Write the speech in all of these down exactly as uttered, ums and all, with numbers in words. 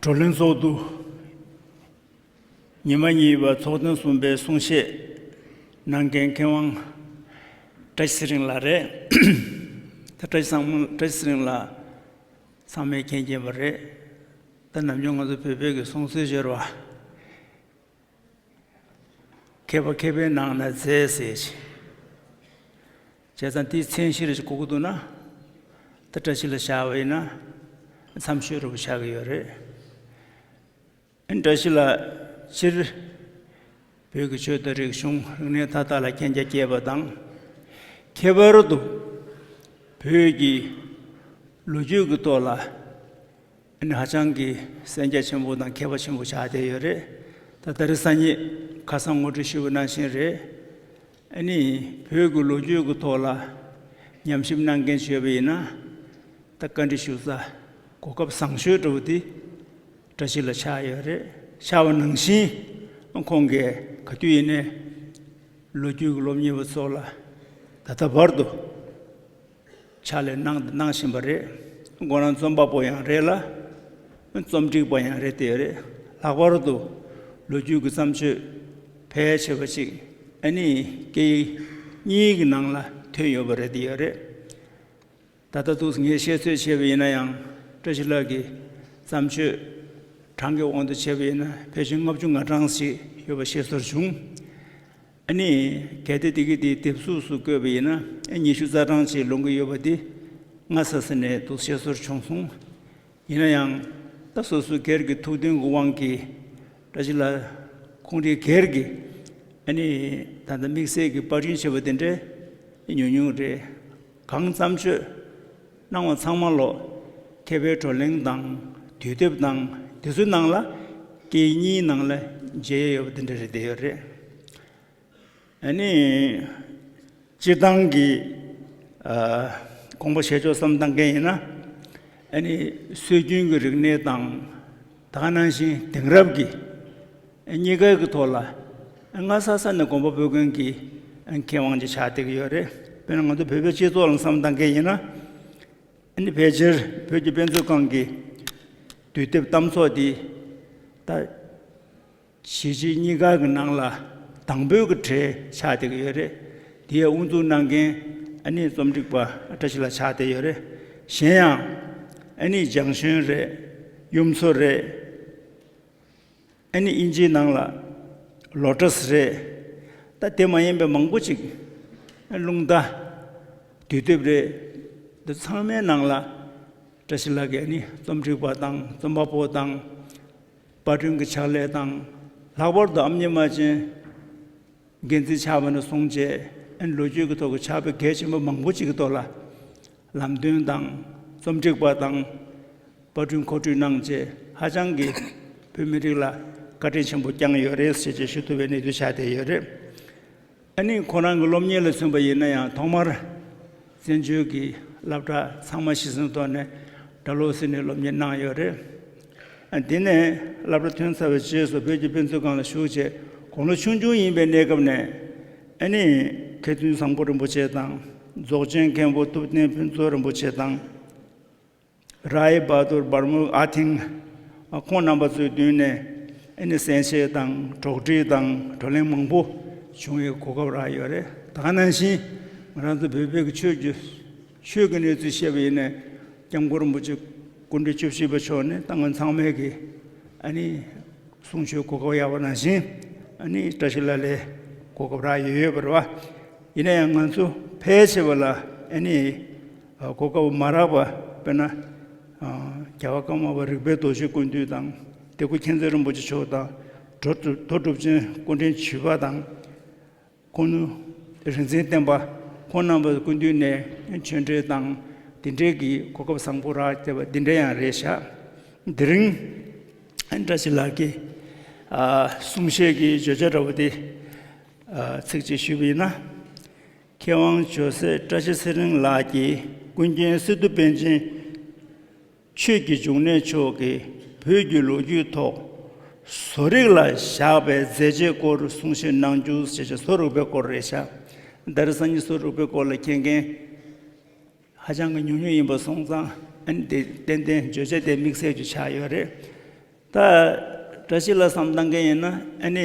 བགྲོ་གླེང་ཚོགས་འདུ་ཉི་མ་གཉིས་པ་ཚོགས་ཐེངས་གསུམ་པའི་གསུང་བཤད་གནང་མཁན་མཁས་དབང་བཀྲ་ཤིས་ཚེ་རིང་ལགས་རེད། ད་བཀྲ་ཤིས་ཚང་མ་བཀྲ་ཤིས་ཚེ་རིང་ལགས་ཚང་མས་མཁྱེན་མཁྱེན་པ་རེད། ད་ནམ་རྒྱུན་ང་ཚོ་བོད་པའི་གི་སྲོང་བཙན་སྦྱོར་བ། མཁས་པ་མཁས་པའི་ནང་ན་མཛེས་ཟེར་ཞིང་། བྱས་ཙང་དེའི་མཚན་གཞིར་གོ་གི་འདུག་ན། ད་བཀྲ་ཤིས་ལ་བཞག་པ་ཡིན་ན། མཚམས་ཤོད་རུ་བཞག་གི་ཡོད་རེད། ཨ་ནི་བཀྲ་ཤིས་ལགས་སྤྱིར། བོད་ཀྱི་ཆོས་དང་རིག་གཞུང་རིག་གནས་མཐའ་དག་ལ་མཁྱེན་རྒྱ་སྐྱེས་པ་དང་། ཁྱད་པར་དུ། བོད་ཀྱི་ལོ་རྒྱུས་ཀྱི་ཐོག་ལ། ཨ་ནི་ཧ་ཅང་གི་གསན་རྒྱ་ཆེན་པོ་དང་མཁས་པ་ཆེན་པོ་ཆགས་བསྡད་ཡོད་རེད། ད་ད་རེས་སང་ཉིན་ཁ་སང་ངོ་སྤྲོད་ཞུས་པ་ནང་བཞིན་རེད། ཨ་ནི་བོད་ཀྱི་ལོ་རྒྱུས་ཀྱི་ཐོག་ལ་ཉམས་ཞིབ་གནང་མཁན་ཞུས་པ་ཡིན་ན། ད་བཀའ་འདྲི་ཞུ་ས་གོ་སྐབས་བཟང་ཤོས་འདྲ་བོ་དེ་བཀྲ་ཤིས་ལ་ཆགས་ཡོད་རེད། ཆགས་པ་ནང་བཞིན་ཁོང་གིས་ག་དུས་ཡིན་ནའི་ལོ་རྒྱུས་ཀྱི་སློབ་གཉེར་བ་ཚོ་ལ་ད་ལྟ་བར་དུ། ཕྱག་ལས་གནང་དང་གནང་བཞིན་པ་རེད། ཁོ་རང་རྩོམ་པ་པོ་ཡང་རེད་ལ། རྩོམ་སྒྲིག་པ་ཡང་རེད་དེ་རེད། ལྷག་པར་དུ་ལོ་རྒྱུས་ཀྱི་བརྩམས་ཆོས་ཕལ་ཆེ་བ་ཅིག་ཨ་ནི་སྐད་ཡིག་གཉིས་ཀྱི་ནང་ལ་ཐོན་ཡོད་པ་རེད་དེ་ཡོད་རེད། ད་ལྟ་འདུག་ངས་བཤད་ཚོད་བྱས་པ་ཡིན་ན་ཡང་བཀྲ་ཤིས་ལགས་ཀྱི་བརྩམས་ཆོས་གྲངས་ཀྱི་དབང་དུ་བྱས་པ་ཡིན་ན་ཕལ་ཆེར་ལྔ་བཅུ་ང་གྲངས་ཤིག་ཡོད་པ་ཤེས་ཚོར་བྱུང་། ཨ་ནི་གལ་ཏེ་དེ་གི་དེ་དེབ་གཟུགས་སུ་བཀོད་པ་ཡིན་ན་ཨ་ཉི་ཤུ་རྩ་གྲངས་ཅིག་ལོངས་ཀྱི་ཡོད་པ་དེ་སྔ་ས་ས་ནས་འདུག་ཤེས་ཚོར་བྱུང་སོང་། ཡིན་ན་ཡང་ད་སོ་སོའི་སྒེར་གྱི་ཐུགས་འདུན་གྱི་དབང་གིས་བཀྲ་ཤིས་ལགས་ཁོང་རའི་སྒེར་གྱི་ཨ་ནི་ད་ལྟ་དམིགས་བསལ་གྱི་པར་སྐྲུན་བྱས་པ་དེ་འདྲའི་ཉུང་ཉུང་རེད། གང་བརྩམས་ཆོས་གནང་བ་ཚང་མ་ལོ་མཁས་པའི་བགྲོ་གླེང་དང་དུས་དེབ་དང་དེ་ཚོའི་ནང་ལ་སྐད་གཉིས་ནང་ལ་མཇལ་ཡས་ཡོད་པ་དེ་འདྲ་རེད་བསྡད་ཡོད་རེད། ཨ་ནི། སྤྱིར་བཏང་གི། ཨ། དགོངས་པ་བཞེས་ཕྱོགས་བསམ་བཏང་མཁན་ཡིན་ན། ཨ་ནི། སྲོལ་རྒྱུན་གྱི་རིག་གནས་དང་། ད་ག་ནང་བཞིན་དེང་རབས་ཀྱི། ཨ། གཉིས་ཀ་གི་ཐོག་ལ། ཨ། སྔ་ས་ས་ནས་དགོངས་པ་འབུལ་མཁན་གྱི། ཨ། མཁས་དབང་ཅིག་ཆགས་བསྡད་ཀྱི་ཡོད་རེད། དཔེར་ན་ང་ཚོ་བོད་པའི་སྤྱི་ཚོགས་ལ་བསམ་བཏང་མཁན་ཡིན་ན། ཨ་ནི་ཕལ་ཆེར་བོད་ཀྱི་དཔེ་མཛོད་ཁང་གི་དུས་དེབ་གཏམ་ཚོགས་འདི་ད་གཞིས་བྱེས་གཉིས་ཀ་གི་ནང་ལ་དང་པོའི་གི་གྲས་ཆགས་བསྡད་ཀྱི་ཡོད་རེད། དེ་ཡང་དབུ་འཛུགས་གནང་མཁན་ཨ་ནི་རྩོམ་སྒྲིག་པ་བཀྲ་ཤིས་ལགས་ཆགས་བསྡད་ཡོད་རེད། གཞན་ཡང་ཨ་ནི་ལྗང་གཞོན་རེད། གཡུ་མཚོ་རེད། ཨ་ནི་དབྱིན་ཇིའི་ནང་ལ་ལོ་ཊས་རེད། ད་དེ་མ་ཡིན་པའི་མང་པོ་ཅིག་རླུང་རྟ་དུས་དེབ་རེད། འདི་ཚང་མའི་ནང་ལ་བཀྲ་ཤིས་ལགས་ཀྱིས་ཨ་ནི་རྩོམ་སྒྲིག་པ་དང་རྩོམ་པ་པོ་དང་། པར་སྐྲུན་གྱི་ཕྱག་ལས་དང་། ལྷག་པར་དུ་ཨམ་ཉི་མ་ཅན་འགན་འཛིན་ཆགས་པ་ནས་བཟུང་བྱས་ཨ་ནི་ལོ་རྒྱུས་ཀྱི་ཐོག་གི་ཕྱག་དཔེ་གལ་ཆེན་པོ་མང་པོ་ཅིག་གི་ཐོག་ལ་ལམ་སྟོན་དང་རྩོམ་སྒྲིག་པ་དང་། པར་སྐྲུན་མཁོ་སྤྲོད་གནང་བྱས་ཧ་ཅང་གི་བོད་མི་རིགས་ལ་བཀའ་དྲིན་ཆེན་པོ་བསྐྱངས་ཡོད་རེད་ཟེར་བྱས་ཞུ་ཐུབ་པའི་གནས་ཚུལ་ཆགས་བསྡད་ཡོད་རེད། ཨ་ནི་ཁོ་རང་གི་སློབ་གཉེར་ལ་མཚོན་པ་ཡིན་ན་ཡང་ཐོག་མར་བཙན་བྱོལ་གྱི་སློབ་གྲྭ་ཚང་མ་གཞི་འཛིན་ཐོག་ནས་སྦྲ་ལོག་ཟེར་ནས་སློབ་གཉེར་གནང་ཡོད་རེད། ཨ། དེ་ནས་སློབ་གྲྭ་ཐོན་ཚར་བའི་རྗེས་སུ་བོད་ཀྱི་དཔེ་མཛོད་ཁང་ལ་ཞུགས་བྱས་དགུང་ལོ་ཆུང་ཆུང་ཡིན་པའི་གནས་སྐབས་ནས་ཨ་ནི་མཁས་བཙུན་བཟང་པོ་རིན་པོ་ཆེ་དང་རྫོགས་ཆེན་མཁན་པོ་ཐུབ་བསྟན་ཕུན་ཚོགས་རིན་པོ་ཆེ་དང་། རའི་བྷ་དུར་བར་མུ་ཨ་ཐིང་། ཁོང་རྣམ་པ་ཚོའི་མདུན་ནས་ཨ་ནི་གསན་བཤད་དང་གྲོགས་འདྲིས་དང་བགྲོ་གླེང་མང་པོ་བྱུང་བའི་གོ་སྐབས་རག་ཡོད་རེད། ད་ག་ནང་བཞིན་ང་རང་ཚོ་བོད་པའི་གི་ཆོས་ཀྱི་ཆོས་ཀྱི་གནས་ཚུལ་བཤད་པ་ཡིན་ནའི་སྐྱབས་མགོན་རིན་པོ་ཆེ་སྐུ་ཕྲེང་བཅུ་བཞི་པ་མཆོག་ནས་ད་ང་ཚང་མས་གི་ཨ་ནི་གསུང་ཆོས་གོ་སྐབས་ཡག་པ་ནང་བཞིན་ཨ་ནི་བཀྲ་ཤིས་ལགས་ལས་གོ་སྐབས་རག་ཡོད་ཡོད་པ་རེད་བ། ཡིན་ན་ཡང་ང་ཚོ་ཕལ་ཆེ་བ་ལ་ཨ་ནི་གོ་སྐབས་མ་རག་པ། དཔེར་ན་རྒྱལ་བ་ཀརྨ་པ་རིག་པའི་རྡོ་རྗེ་སྐུ་མདུན་དང་། དེ་སྐུ་མཁྱེན་བརྩེ་རིན་པོ་ཆེ་མཆོག་དང་། རྡོ་རྡོ་གྲུབ་ཆེན་སྐུ་ཕྲེང་བཅུ་པ་དང་། ཁོང་རིག་འཛིན་བསྟན་པ་ཁོང་རྣམ་པ་སྐུ་མདུན་ནས་ཆོས་འབྲེལ་དང་དེ་འབྲེལ་གྱི་གོ་སྐབས་བཟང་པོ་རག་བསྡད་པ་འདི་འདྲ་ཡང་རེད་ཤག་དེ་རིང་བཀྲ་ཤིས་ལགས་ཀྱིས་གསུང་བཤད་ཀྱི་བརྗོད་བྱ་འདྲ་བོ་དེ་ཚིག་གཅིག་ཞུས་པ་ཡིན་ན། མཁས་དབང་ཇོ་སྲས་བཀྲ་ཤིས་ཚེ་རིང་ལགས་ཀྱིས་ཀུན་མཁྱེན་སི་ཏུ་པཎ་ཆེན་ཆོས་ཀྱི་འབྱུང་གནས་མཆོག་གིས་བོད་ཀྱི་ལོ་རྒྱུས་ཐོག་བཟོ་རིག་ལ་བཞག་པའི་མཛད་རྗེས་སྐོར་གསུང་བཤད་གནང་རྒྱུ་ཞེས་བྱ་བཟོ་རིག་པའི་སྐོར་རེད་ཤག་དེང་སང་ཉིན་བཟོ་རིག་པའི་སྐོར་ལ་མཁྱེན་མཁན་ཧ་ཅང་གི་ཉུང་ཉུང་ཡིན་པ་སོང་ཙང་ཨ་ནི་དེ་ཏན་ཏན་བརྗོད་བྱ་དེ་དམིགས་བསལ་གྱི་ཆགས་ཡོད་རེད། ད་བཀྲ་ཤིས་ལ་བསམ་བཏང་མཁན་ཡིན་ན་ཨ་ནི་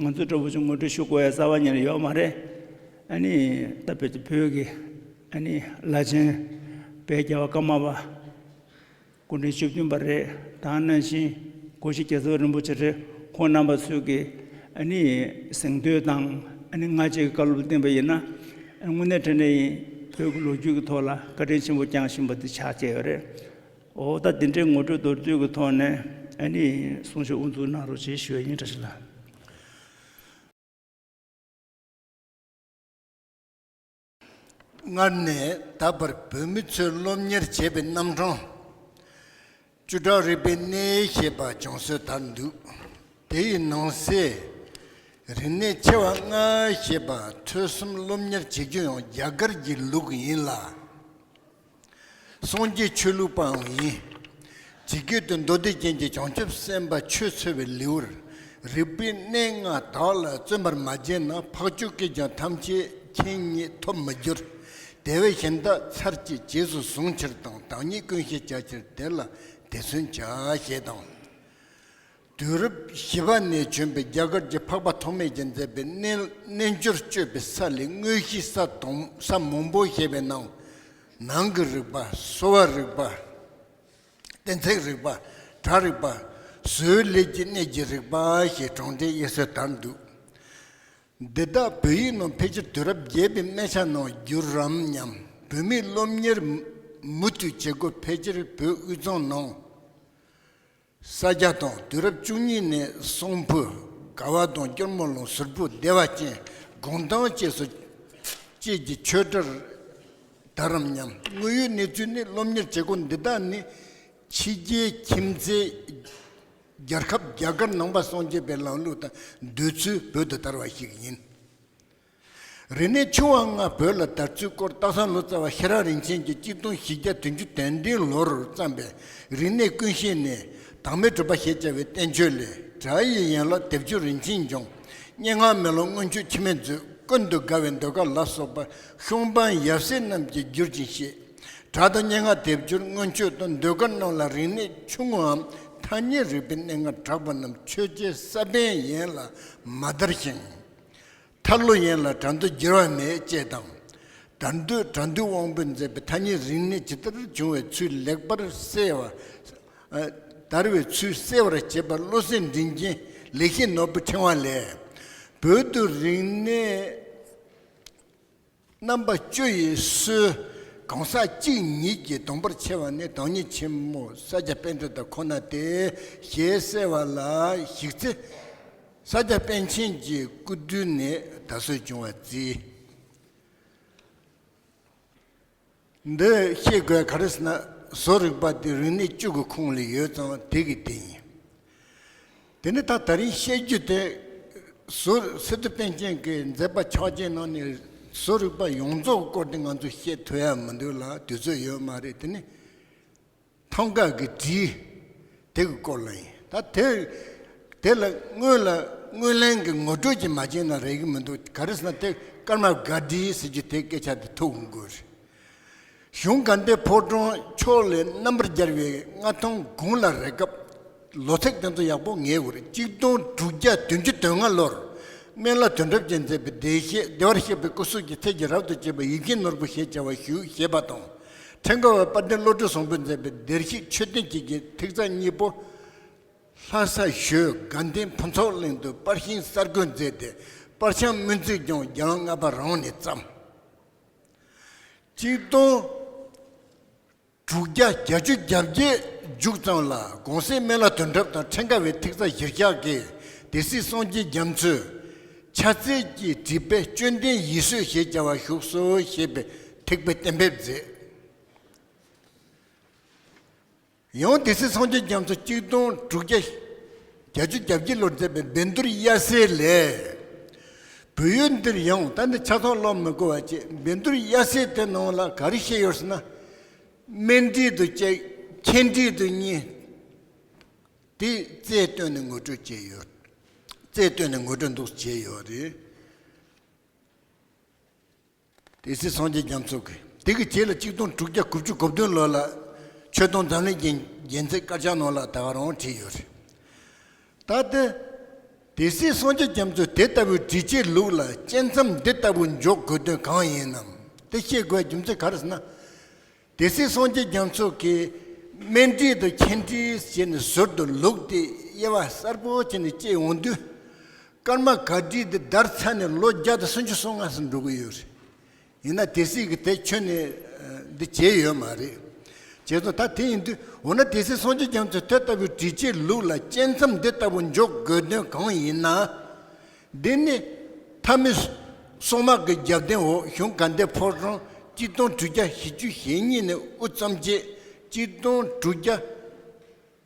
ང་ཚོ་འདྲ་པོ་ཅིག་ངོ་སྤྲོད་ཞུ་དགོས་ཡ་རྩ་བ་ཉིད་ནས་ཡོད་མ་རེད། ཨ་ནི་ད་བོད་ཀྱི་བོད་ཀྱི་ཨ་ནི་བླ་ཆེན་དཔལ་རྒྱལ་བ་ཀརྨ་པ་སྐུ་ཕྲེང་བཅུ་བདུན་པ་རེད། དེ་ནང་བཞིན་སྒོ་བཞི་རྒྱལ་ཚབ་རིན་པོ་ཆེ་རེད། ཁོང་རྣམ་པ་ཚོས་ཀྱི་ཨ་ནི་གཟེངས་བསྟོད་དང་ཨ་ནི་སྔ་རྗེས་ཀྱི་བཀའ་སློབ་བསྟན་པ་ཡིན་ན་དངོས་གནས་དྲང་གནས་ཡིན་བོད་ཀྱི་ལོ་རྒྱུས་ཀྱི་ཐོག་ལ་བཀའ་དྲིན་ཆེན་པོ་བསྐྱངས་བཞིན་པ་འདི་ཆགས་བསྡད་ཡོད་རེད། འོ་ད་འདི་འདྲའི་ངོ་སྤྲོད་མདོར་བསྡུས་ཀྱི་ཐོག་ནས་ཨ་ནི་གསུང་བཤད་དབུ་འཛུགས་གནང་རོགས་ཞེས་ཞུ་ཡ་ཡིན། བཀྲ་ཤིས་ལགས། སྔར་ནས་ད་བར་བོད་མི་ཚོས་སློབ་གཉེར་བྱས་པའི་རྣམ་གྲངས་བཅུ་ཕྲག་རིག་པའི་གནས་ཞེས་པ་བྱུང་སྲོལ་དར་འདུག་དེ་ཡི་ནང་གསེས་རིག་གནས་ཆེ་བ་ལྔ་ཞེས་པ་ཐོས་བསམ་སློབ་གཉེར་བྱེད་རྒྱུ་ཡང་རྒྱ་གར་གྱི་ལུགས་ཡིན་ལ། སངས་རྒྱས་ཆོས་ལུགས་པའང་ཡིན། ཇི་སྐད་དུ་མདོ་སྡེ་རྒྱན་གྱི་བྱང་ཆུབ་སེམས་དཔའ་ཆོས་འཚོལ་བའི་ལེའུར། རིག་པའི་གནས་ལྔ་བདག་ལ་བརྩོན་པར་མ་བྱས་ན། འཕགས་མཆོག་གིས་ཀྱང་ཐམས་ཅད་མཁྱེན་ཉིད་ཐོབ་མི་འགྱུར། དེ་བས་གཞན་དག་ཚར་གཅིག་རྗེས་སུ་བཟུང་ཕྱིར་དང་། བདག་ཉིད་ཀུན་ཤེས་བྱ་ཕྱིར་དེ་ལ་དེ་བརྩོན་བྱ། ཞེས་དང་། དུས་རབས་བཞི་པ་ནས་བྱོན་པའི་རྒྱ་གར་གྱི་འཕགས་པ་ཐོགས་མེད་ཀྱིས་མཛད་པའི་རྣལ་རྣལ་འབྱོར་སྤྱོད་པའི་ས་ལས་དངོས་གཞི་ས་དང་ས་མང་པོ་ཞེས་པའི་ནང་། ནང་གི་རིག་པ། གསོ་བ་རིག་པ། གཏན་ཚིགས་རིག་པ། སྒྲ་རིག་པ། བཟོའི་ལས་ཀྱི་གནས་ཀྱི་རིག་པ་ཞེས་གྲངས་འདྲེན་དབྱེ་སྲོལ་དར་འདུག་འདི་དག་བོད་ཡིག་ནང་ཕལ་ཆེར་དུས་རབས་བརྒྱད་པའི་སྨད་ཆ་ནང་བསྒྱུར་རམ་སྙམ། བོད་མིའི་སློབ་གཉེར་མུ་མཐུད་བྱེད་སྒོ་ཕལ་ཆེར་བོད་དབུས་གཙང་ནང་། ས་སྐྱ་དང་དུས་རབས་བཅུ་གཉིས་ནས་གསང་ཕུ། དགའ་བ་དང་སྐྱོར་མོ་ལུང་། ཟུར་ཕུ། བདེ་བ་ཅན། སྒང་ཐང་བཅས་སུ་བཅས་ཀྱི་ཆོས་གྲྭར་དར་རམ་སྙམ། དངོས་ཡོད་གནས་ཚུལ་ནི་སློབ་གཉེར་བྱེད་སྒོ་འདི་དག་ནི་ཕྱི་རྒྱལ་ཁྱིམ་མཚེས་རྒྱལ་ཁབ་རྒྱ་གར་ནང་པ་སངས་རྒྱས་པའི་ལམ་ལུགས་དང་འདོད་ཚུལ་བོད་དུ་དར་བ་ཞིག་ཡིན། རིག་གནས་ཆུང་བ་ལྔ་བོད་ལ་དར་ཚུལ་སྐོར་སྟག་ཚང་ལོ་ཙཱ་བ་ཤེས་རབ་རིན་ཆེན་གྱིས་གཅིག་སྟོང་བཞི་བརྒྱ་བདུན་ཅུ་དོན་བདུན་ལོར་བརྩམས་པའི་རིག་གནས་ཀུན་ཤེས་ནས་བདག་མེད་གྲུབ་པ་ཞེས་བྱ་བའི་བསྟན་བཅོས་ལས། སྒྲ་ཡི་ཡན་ལག་སྡེབ་སྦྱོར་རིན་ཆེན་འབྱུང་། སྙན་ངག་མེ་ལོང་མངོན་སྤྱོད་འཆི་མེད་མཛོད། ཀུན་ཏུ་དགའ་བའི་ཟློས་གར་ལ་སོགས་པ་ཤོང་སྤང་ཡབ་སྲས་རྣམས་ཀྱིས་བསྒྱུར་ཅིང་བཤད། སྒྲ་དང་སྙན་ངག་སྡེབ་སྦྱོར་མངོན་སྤྱོད་དང་ཟློས་གར་རྣམས་ལ་རིག་གནས་ཆུང་ངུའམ་ཐ་སྙད་རིག་པའི་གནས་ལྔར་གྲགས་པ་རྣམས་ཆོས་ཅན་ས་པཎ་ཡན་ལ་མ་དར་ཞིང་། ཐར་ལོ་ཡན་ལ་སྒྲ་མདོ་བསྒྱུར་བ་མེད་ཅེས་དང་། དར་མདོས་སྒྲ་མདོའི་དབང་པོས་མཛད་པའི་ཐ་སྙད་རིག་གནས་ཇི་ལྟར་བྱུང་བའི་ཚུལ་ལེགས་པར་གསལ་བ། ཨ། དར་བའི་ཚུལ་གསལ་བར་བྱེད་པ་བློ་གསལ་མགྲིན་རྒྱན་ལེགས་བཤད་ནོར་བུའི་ཕྲེང་བ་ལས། བོད་དུ་རིག་གནས་རྣམ་པ་བཅུ་ཡི་སྲོལ་གང་ཟག་གཅིག་ཉིད་ཀྱིས་གདོང་པར་ཕྱེ་བ་ནི་བདག་ཉིད་ཆེན་མོ་ས་སྐྱ་པཎྜི་ཏ་ཁོ་ན་སྟེ་ཞེས་གསལ་བ་ལ་གཞིགས་ཚེ། ས་སྐྱ་པཎ་ཆེན་གྱི་སྐུ་དུས་ནས་ད་གཟོད་བྱུང་བར་བརྩི། འདི་ཤེས་དགོས་ག་རེ་ཟེར་ན། བཟོ་རིག་པ་དེ་རིག་གནས་བཅུ་གི་ཁོངས་ལ་ཡོད་ཙང་དེ་གི་དེ་ཡིན། དེ་ནི་ད་ད་རིང་བཤད་རྒྱུ་དེ། བཟོ་སི་ཏུ་པཎ་ཆེན་གྱིས་མཛད་པ་ཕྱག་ཆེན་ནང་ནས་བཟོ་རིག་པ་ཡོངས་རྫོགས་ཀྱི་སྐོར་དེ་ང་ཚོ་བཤད་ཐུབ་ཡ་མི་འདུག་ལ་དུས་ཚོད་ཡོད་མ་རེད། དེ་ནི་ཐང་ག་གི་བྲིས་དེ་གི་སྐོར་ལ་ཡིན། ད་དེ་དེ་ལ་སྔོན་ལ་སྔོན་གླེང་གི་ངོ་སྤྲོད་ཅིག་མ་བྱས་ན་རེག་གི་མི་འདུག་ག་རེ་ཟེར་ན་དེ་ཀརྨ་སྒར་བྲིས་ཟེར་རྒྱུ་དེ་སྐད་ཆ་དེ་ཐུག་དགོས་རེད། གཞུང་དགའ་ལྡན་ཕོ་བྲང་ཕྱོགས་ལས་རྣམ་པར་རྒྱལ་བའི་མངའ་ཐང་དགུང་ལ་རེག་སྐབས། ལོ་ཚིགས་དེ་ཚོ་ཡག་པོ་ངེས་དགོས་རེད། གཅིག་སྟོང་དྲུག་བརྒྱ་བདུན་ཅུ་དོན་ལྔ་ལོར་སྨན་བླ་དོན་གྲུབ་ཀྱིས་མཛད་པའི་བདེ་གཤེགས་བདེ་བར་གཤེགས་པའི་སྐུ་གཟུགས་ཀྱི་ཚད་ཀྱིས་རབ་ཏུ་བྱེད་པ་ཡིད་བཞིན་ནོར་བུ་ཞེས་བྱ་བ་བཞུགས་ཞེས་པ་དང་། ཕྲེང་བ་པ་དཔལ་ལྡན་བློ་གྲོས་བཟང་པོས་མཛད་པའི་བདེར་གཤེགས་མཆོད་རྟེན་གཅིག་གི་ཐིག་རྩ་གཉིས་པོ། ལྷ་ས་ཞོལ་དགའ་ལྡན་ཕུན་ཚོགས་གླིང་དུ་པར་ཤིང་གསར་བརྐོས་མཛད་དེ་པར་བྱང་སྨོན་ཚིག་ཀྱང་རྒྱལ་དབང་ལྔ་པ་རང་ནས་བརྩམས། གཅིག་སྟོང་དྲུག་བརྒྱ་བརྒྱད་ཅུ་གྱ་བརྒྱད་མཇུག་ཙམ་ལ་གོང་གསལ་སྨན་བླ་དོན་གྲུབ་དང་ཕྲེང་བའི་ཐིག་རྩ་གཞིར་བཞག་གིས་སྡེ་སྲིད་སངས་རྒྱས་རྒྱ་མཚོས་ཕྱག་རྩལ་གྱིས་བྲིས་པའི་བཅོམ་ལྡན་ཡིད་བཟོད་ཞེས་བྱ་བ་བཞུགས་སོ་ཞེས་པའི་ཐེག་པའི་གཏན་འབེབས་མཛད། ཡང་སྡེ་སྲིད་སངས་རྒྱས་རྒྱ་མཚོ་གཅིག་སྟོང་དྲུག་བརྒྱ་བརྒྱད་ཅུ་གྱ་བརྒྱད་ལོར་མཛད་པའི་བཻ་ཌཱུརྱ་སྲས་ལས། བོད་ཡུལ་འདིར་ཡང་ད་ནི་ཆ་ཚང་ཀློག་མི་དགོས་པ་བྱས། བཻ་ཌཱུརྱ་སྲས་དེ་ནང་ལ་ག་རེ་བཤད་ཡོད་ཟེར་ན། སྨན་འབྲས་དུ་གཅིག་མཁན་འབྲས་དུ་གཉིས། དེ་རྩལ་བཏོན་ནས་ངོ་སྤྲོད་བྱས་ཡོད། རྩལ་བཏོན་ནས་ངོ་སྤྲོད་འདུག་བྱས་ཡོད་རེད། སྡེ་སྲིད་སངས་རྒྱས་རྒྱ་མཚོ་གིས་དེ་གི་རྗེས་ལ་གཅིག་སྟོང་དྲུག་བརྒྱ་དགུ་བཅུ་གོ་བདུན་ལོ་ལ་ཆོས་དུང་འཛམ་གླིང་རྒྱན་རྒྱན་ཚད་དཀར་ཆག་ནང་ལ་ད་ག་རང་བྲིས་ཡོད་རེད། ད་ལྟ་སྡེ་སྲིད་སངས་རྒྱས་རྒྱ་མཚོས་དེ་ལྟ་བུའི་དྲི་ཆུའི་ལུགས་ལ་བཅད་མཚམས་འདི་ལྟ་བུ་འཇོག་དགོས་དོན་གང་ཡིན་ནམ། དེ་བཤད་དགོས་རྒྱུ་མཚན་ག་རེ་ཟེར་ན། སྡེ་སྲིད་སངས་རྒྱས་རྒྱ་མཚོ་གིས་སྨད་དྲི་དང་མཁན་དྲི་བྱས་ནས་ཟུར་དུ་བླུགས་ཏེ་དབྱེ་བ་གསལ་པོ་བྱས་ནས་བཅད་འོང་དུས། ཀརྨ་དགའ་དྲི་འདི་དར་ཚར་ནས་ལོ་བརྒྱ་དང་སུམ་ཅུ་སོ་ལྔ་ཙམ་འགྲོ་གི་ཡོད་རེད། ཡིན་ན་སྡེ་སྲིད་ཀྱིས་དེ་ཁྱོན་ནས་འདི་བྱས་ཡོད་མ་རེད། བྱས་ཙང་ད་དེ་ཡིན་དུས་འོ་ན་སྡེ་སྲིད་སངས་རྒྱས་རྒྱ་མཚོས་དེ་ལྟ་བུའི་དྲི་ཆུའི་ལུགས་ལ་བཅད་མཚམས་འདི་ལྟ་བུ་འཇོག་དགོས་དོན་གང་ཡིན་ན། འདི་ནི་མཐའ་མི་སྲུང་དམག་གི་རྒྱབ་རྟེན་འོག་གཞུང་དགའ་ལྡན་ཕོ་བྲང་གཅིག་སྟོང་དྲུག་བརྒྱ་བཞི་བཅུ་ཞེ་གཉིས་ནས་དབུ་བརྩམས་རྗེས་གཅིག་སྟོང་དྲུག་བརྒྱ་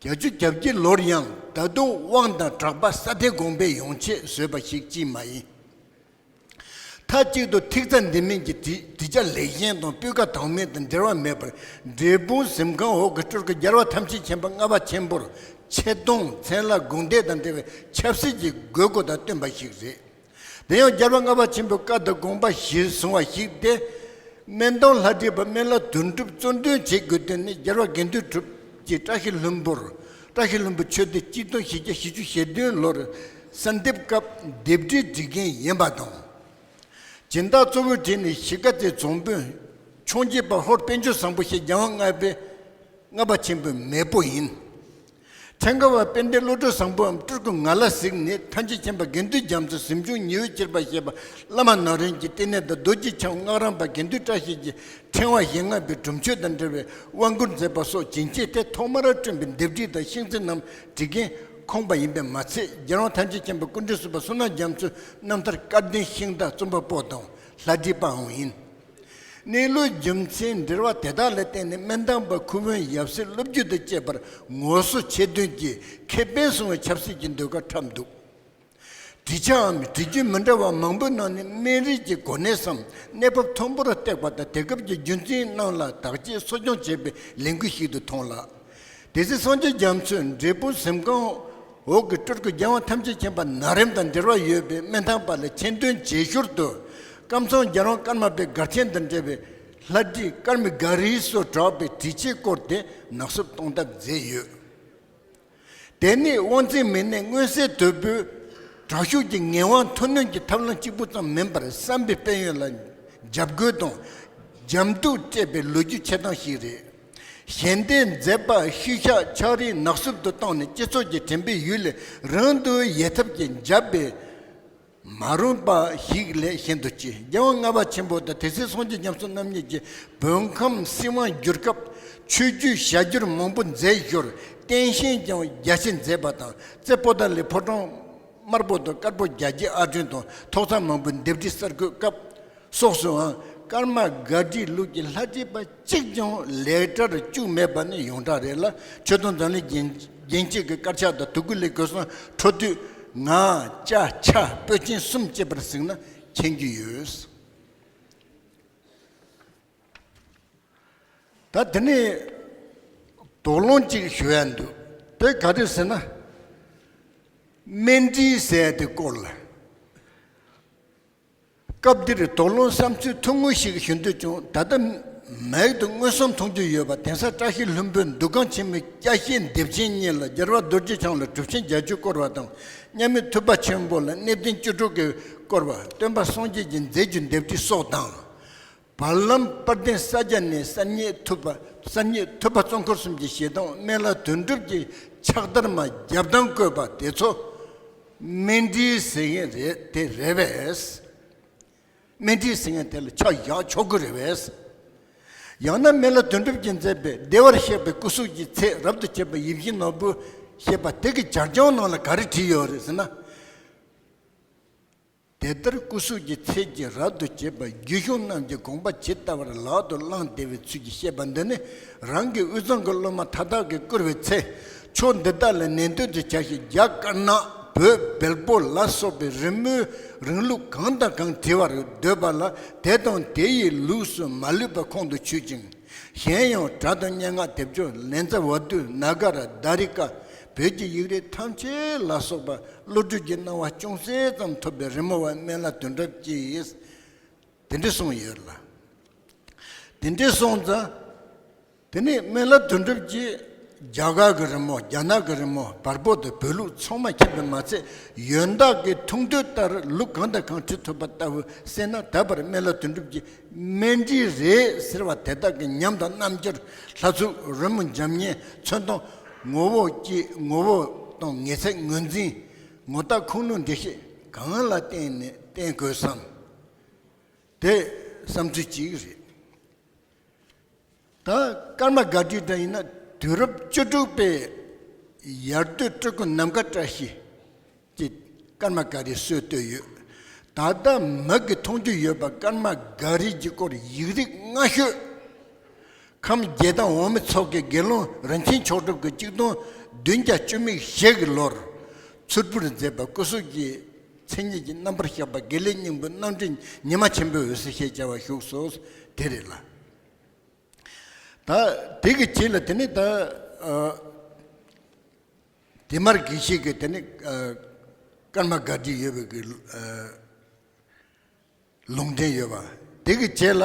བརྒྱད་ཅུ་གྱ་བརྒྱད་ལོར་ཡང་ད་དུང་དབང་དང་གྲགས་པ་ས་མཐའི་དགོངས་པའི་ཡོངས་ཆེད་བཟོས་པ་ཞིག་ཅིས་མ་ཡིན། མཐའ་གཅིག་ཏུ་ཐིག་རྩ་འདི་མིན་གྱི་དྲི་དྲི་ཆ་ལེགས་ཤོས་དང་སྤུས་ཀ་དག་མིན་དང་འབྲེལ་བ་མེད་པར་འབྲས་སྤུངས་གཟིམ་ཁང་འོག་གི་སྤྲུལ་སྐུ་རྒྱལ་བ་ཐམས་ཅད་མཁྱེན་པ་ལྔ་པ་ཆེན་པོར་ཆེ་མཐོང་མཚན་ལ་དགོངས་འདེད་དང་འབྲེལ་བའི་ཆབ་སྲིད་ཀྱི་དགོས་མཁོ་དང་བསྟུན་པ་ཞིག་རེད། དེ་ཡང་རྒྱལ་བ་ལྔ་པ་ཆེན་པོའི་བཀའ་དང་དགོངས་པ་གཞིར་བཟུང་བ་ཞིག་སྟེ། སྨན་ཐང་ལྷ་བྲིས་པ་སྨན་བླ་དོན་གྲུབ་གཙོ་འདོན་བྱེད་དགོས་དོན་ནི་རྒྱལ་བ་དགེ་འདུན་གྲུབ་ཀྱིས་བཀྲ་ཤིས་ལྷུན་པོར་བཀྲ་ཤིས་ལྷུན་པོ་ཆོས་སྡེ་གཅིག་སྟོང་བཞི་བརྒྱ་བཞི་བཅུ་ཞེ་བདུན་ལོར་གསོལ་འདེབས་སྐབས་ལྡེབས་བྲིས་བྲིས་མཁན་ཡིན་པ་དང་། སྦྱིན་བདག་གཙོ་བོས་བྲིས་ནས་གཞིས་ཀ་རྩེའི་རྫོང་དཔོན་འཕྱོངས་རྒྱས་པ་ཧོར་དཔལ་འབྱོར་བཟང་པོ་ཞེས་རྒྱལ་དབང་ལྔ་པའི་ལྔ་པ་ཆེན་པོའི་མེས་པོ་ཡིན། ཕྲེང་ཀ་པ་དཔལ་ལྡན་བློ་གྲོས་བཟང་པོའམ་སྤྲུལ་སྐུ་ང་ལ་གཟིགས་ནས་ཐམས་ཅད་མཁྱེན་པ་དགེ་འདུན་རྒྱ་མཚོའི་གཟིམ་ཆུང་ཉི་འོད་ཁྱེར་པ་ཞེས་པ་བླ་མ་ནོར་ལྡན་གྱི་བསྟི་གནས་དང་རྡོ་རྗེ་འཆང་སྔགས་རམས་པ་དགེ་འདུན་བཀྲ་ཤིས་ཀྱི་ཕྲེང་བ་བཞེས་མངགས་པའི་སྒྲུབ་མཆོད་དང་འབྲེལ་བའི་དབང་བསྐུར་མཛད་པ་སོགས་བྱིན་ཆེས་དེ་ཐོག་མར་བསྐྲུན་པའི་ལྡེབས་བྲིས་དང་ཤིང་རྩི་རྣམས་བྲིས་མཁན་ཁོང་པ་ཡིན་པས་མ་ཚད། རྒྱལ་དབང་ཐམས་ཅད་མཁྱེན་པ་སྐུ་ཕྲེང་གསུམ་པ་བསོད་ནམས་རྒྱ་མཚོའི་རྣམ་ཐར་སྐལ་ལྡན་ཤིང་རྟ་བཙུན་པ་པོ་དང་ལྷ་བྲིས་པའང་ཡིན། གནས་ལུགས་རྒྱུ་མཚན་འབྲེལ་བ་དེ་དག་ལ་བརྟེན་ནས་སྨན་ཐང་པ་ཁུ་དབོན་ཡབ་སྲས་བློ་བརྒྱུད་དང་བཅས་པར་ངོ་སོ་ཆེ་འདོན་གྱིས་ཁེ་ཕན་སྲུང་བའི་ཆབ་སྲིད་ཀྱི་ཟློས་གར་འཁྲབ་འདུག། བྲིས་ཆའམ་བྲིས་རྒྱུན་མི་འདྲ་བ་མང་པོའི་ནང་ནས་སྨན་རིགས་ཀྱི་གོ་གནས་སམ་གནས་བབ་མཐོན་པོར་བཏེགས་པ་དང་དེ་སྐབས་ཀྱི་རྒྱུན་འཛིན་རྣམས་ལ་བདག་གཅེས་གསོ་སྐྱོང་བྱེད་པའི་ལས་འགུལ་ཞིག་ཏུ་མཐོང་ལ། སྡེ་སྲིད་སངས་རྒྱས་རྒྱ་མཚོས་འབྲས་སྤུངས་གཟིམ་ཁང་འོག་གི་སྤྲུལ་སྐུ་རྒྱལ་དབང་ཐམས་ཅད་མཁྱེན་པ་ན་རེམ་དང་འབྲེལ་བ་ཡོད་པའི་སྨན་ཐང་པ་ལ་ཆེ་འདོན་བྱེད་ཞོར་དུ། ཀམ་ཚང་རྒྱལ་དབང་ཀརྨ་པའི་སྒར་ཆེན་དང་འབྲེལ་བའི་ལྷ་བྲིས་ཀརྨ་སྒར་རིས་སུ་གྲགས་པའི་བྲིས་ཆས་བསྐོར་ཏེ་ནག་སུབ་གཏོང་ཐབས་མཛད་ཡོད། དེ་ནི་དབང་འཛིན་མི་སྣས་མངོན་གསལ་དོད་པོས་དྲག་ཤུགས་ཀྱི་ངན་དབང་མཐོ་གནོན་གྱི་ཐབས་ལམ་གཅིག་པུ་ཙམ་མིན་པར་བསམ་པའི་དཔལ་ཡོན་ལ་འཇབ་རྒོལ་དང་འཇམ་རྟུག་སྤྲད་པའི་ལོ་རྒྱུས་འཆད་སྟངས་ཤིག་རེད། གཞན་སྡེ་མཛད་པ་ཤུལ་བཞག་ཕྱག་རིས་ནག་སུབ་ཏུ་བཏང་ནས་སྤྱི་ཚོགས་ཀྱི་དྲན་པའི་ཡུལ་ལས་རིང་དུ་ཡལ་ཐབས་ཀྱི་འཇབ་པའི་མ་རུངས་པ་ཞིག་ལས་གཞན་དུ་ཅི། རྒྱལ་དབང་ལྔ་པ་ཆེན་པོ་དང་དེ་སྲིད་སངས་རྒྱས་རྒྱ་མཚོ་རྣམ་གཉིས་ཀྱིས་བོད་ཁམས་སྲིད་དབང་བསྒྱུར་སྐབས་ཆོས་བརྒྱུད་ཞྭ་སྒྱུར་མང་པོ་མཛད་ཞོར་རྟེན་བཞེངས་ཀྱང་རྒྱ་ཆེ་མཛད་པ་དང་རྩེ་པོ་ཏ་ལའི་ཕོ་བྲང་དམར་པོ་དང་དཀར་པོ་རྒྱ་རྒྱའི་ཨར་སྒྲེང་དང་ཐོག་མཚམས་མང་པོའི་ལྡེབས་བྲིས་གསར་བཀོད་སྐབས་སོགས་སུའང་ཀརྨ་སྒར་བྲིས་ལུགས་ཀྱི་ལྷ་བྲིས་པ་གཅིག་ཀྱང་ལས་གྲྭར་བཅུག་མེད་པ་ནི་ཡོངས་གྲགས་རེད་ལ། ཆོས་དང་འཛམ་གླིང་རྒྱན་རྒྱན་ཆས་ཀྱི་དཀར་ཆག་དང་དུ་ཀུ་ལའི་གོས་བཟང་འཕྲོ་མཐུད་ང་ཅ་ཆ་པོད་ཆེན་གསུམ་བཅས་པར་གཟིགས་ན་མཁྱེན་རྒྱུ་ཡོད། ད་དེ་ནས་དོགས་སློང་གཅིག་ཞུ་ཡ་འདུག། དེ་ག་རེ་ཟེར་ན། སྨན་རིས་ཟེར་ཡ་དེ་སྐོར་ལ། སྐབས་འདིར་དོགས་སློང་བསམ་ཚུལ་ཐུང་ངུ་ཞིག་ཞུ་འདོད་བྱུང་། ད་ལྟ་མིག་ཏུ་མངོན་སུམ་མཐོང་རྒྱུ་ཡོད་པ་གདན་ས་བཀྲ་ཤིས་ལྷུན་པོའི་འདུ་ཁང་ཆེན་མོའི་སྐྱ་ཤེལ་ལྡེབས་ཆེན་གཉིས་ལ་རྒྱལ་བ་རྡོ་རྗེ་འཆང་ལ་གྲུབ་ཆེན་བརྒྱད་ཅུ་བསྐོར་བ་དང་མཉམ་མེད་ཐུབ་པ་ཆེན་པོ་ལ་གནས་བརྟན་བཅུ་དྲུག་གིས་བསྐོར་བ་སྟོན་པ་སངས་རྒྱས་ཀྱི་མཛད་རྒྱུ་ལྡེབས་བྲིས་སོགས་དང་། བར་ལམ་དཔལ་ལྡན་ས་སྐྱ་ནས་གསར་རྙེད་ཐུབ་པ་གསར་རྙེད་ཐུབ་པ་གཙོ་འཁོར་གསུམ་གྱི་ཞལ་གདམས་སྨན་བླ་དོན་གྲུབ་ཀྱི་ཕྱག་དར་མ་རྒྱབ་དང་བཀོད་པ་དེ་ཚོ་སྨན་རིས་ཟེར་མཁན་རེད་དེ་རེད་པས། སྨན་རིས་ཟེར་མཁན་དེ་ལ་ཆ་བཞག་ཆོག་གི་རེད་པས། ཡང་ན་སྨན་བླ་དོན་གྲུབ་ཀྱིས་མཛད་པའི་བདེ་བར་གཤེགས་པའི་སྐུ་གཟུགས་ཀྱི་ཚད་རབ་ཏུ་བྱེད་པ་ཡིད་བཞིན་ནོར་བུ་ཞེས་པ་དེ་གི་སྦྱར་སྦྱོང་ནང་ལ་ག་རེ་བྲིས་ཡོད་རེད་ཟེར་ན། དེ་ལྟར་སྐུ་གཟུགས་ཀྱི་ཚད་ཀྱིས་རབ་ཏུ་བྱེད་པ་རྒྱུད་གཞུང་རྣམས་ཀྱི་དགོངས་པ་ཇི་ལྟ་བར་ལག་ཏུ་བླངས་བསྡད་པའི་ཚུལ་གྱིས་བཤད་པ་འདི་ནི་རང་གི་དབུས་གཙང་གི་སློབ་མ་མཐའ་དག་གིས་བཀུར་བའི་ཚེ། ཕྱོགས་འདི་དག་ལ་ནན་ཏན་དུ་བྱ་ཞིང་རྒྱ་དཀར་ནག་བོད་བལ་པོ་ལ་སོགས་པའི་རི་མོའི་རིང་ལུགས་གང་དང་གང་བྲི་བར་འདོད་པ་ལ་དེ་དང་དེ་ཡི་ལུགས་སུ་མ་ལུས་པ་ཁོང་དུ་ཆུད་ཅིང་། གཞན་ཡང་སྒྲ་དང་སྙན་ངག་དེབ་སྦྱོར་ལཉྫ་ཝ་དུ་ན་ག་ར་དཱ་རི་ཀ་བོད་ཀྱི་ཡིག་རིགས་ཐམས་ཅད་ལ་སོགས་པ་བློ་གྲོས་ཀྱི་སྣང་བ་ཅུང་ཟད་ཙམ་ཐོབ་པའི་རི་མོ་བ་སྨན་བླ་དོན་གྲུབ་ཀྱིས་དེ་འདྲ་གསུངས་ཡོད་ལ། དེ་འདྲ་སོང་ཙང་དེ་ནས་སྨན་བླ་དོན་གྲུབ་ཀྱིས་ རྒྱ་གར་གྱི་རི་མོ། རྒྱ་ནག་གི་རི་མོ། བལ་པོ་དང་བོད་ལུགས་ཚང་མ་མཁྱེན་པས་མ་ཚད། ཡོན་བདག་གི་ཐུགས་འདོད་ལྟར་ལུགས་གང་དང་གང་བྲི་ཐུབ་པ་ལྟ་བུ་གསན་ན། ད་བར་སྨན་བླ་དོན་གྲུབ་ཀྱི་སྨན་བྲིས་རེད་ཟེར་བ་དེ་དག་གི་ཉམས་དང་རྣམ་འགྱུར། ལྷ་ཚུགས། རོལ་མོ། འཇམ་མཉེན། ཚོན་མདོག། ངོ་བོ་སྐྱེ། ངོ་བོ་དང་ངེས་ཚད། ངོས་འཛིན། ངོ་རྟགས། ཁུངས་ལུང་འགྲེལ་བཤད་གང་ལ་བརྟེན་ནས་བསྟན་དགོས་སམ། དེ་བསམ་ཚུལ་གཅིག་རེད། ད་ཀརྨ་སྒར་བྲིས་འདྲ་ཡིན་ན། དུས་རབས་བཅུ་དྲུག་པའི་ཡར་སྟོད་སྤྲུལ་སྐུ་ནམ་མཁའ་བཀྲ་ཤིས་ཀྱིས་ཀརྨ་སྒར་བྲིས་སྲོལ་བཏོད་ཡོད། ད་ལྟ་མི་གིས་མཐོང་རྒྱུ་ཡོད་པ། ཀརྨ་སྒར་བྲིས་ཀྱི་སྐོར་ཡིག་རིགས་སྔ་ཤོས། ཁམས་རྒྱལ་ཐང་འོག་མིན་ཚོ་གི་དགེ་སློང་རིན་ཆེན་མཆོག་གྲུབ་ཀྱིས་གཅིག་སྟོང་བདུན་བརྒྱ་བཅུ་མེད་བཞི་གི་ལོར་ཚུར་ཕུལ་མཛད་པ། སྐུ་གཟུགས་ཀྱི་མཚན་ཉིད་ཀྱི་རྣམ་པར་གཤེགས་པ། དགེ་ལེགས་སྙིང་པོའི་རྣམ་འཕྲུལ་ཉི་མ་ཆེན་པོའི་འོད་ཟེར་ཞེས་བྱ་བ་བཞུགས་སོ། དེ་རེད་ལ། ད་དེ་གི་རྗེས་ལ་དེ་ནས་ད་ཨ་དེ་མར་དགེ་བཤེས་ཀྱི་དེ་ནས་ཨ་ཀརྨ་སྒར་བྲིས་ཡོད་པའི་གི་ཨ་ལུང་འདྲེན་ཡོད་པ། དེ་གི་རྗེས་ལ་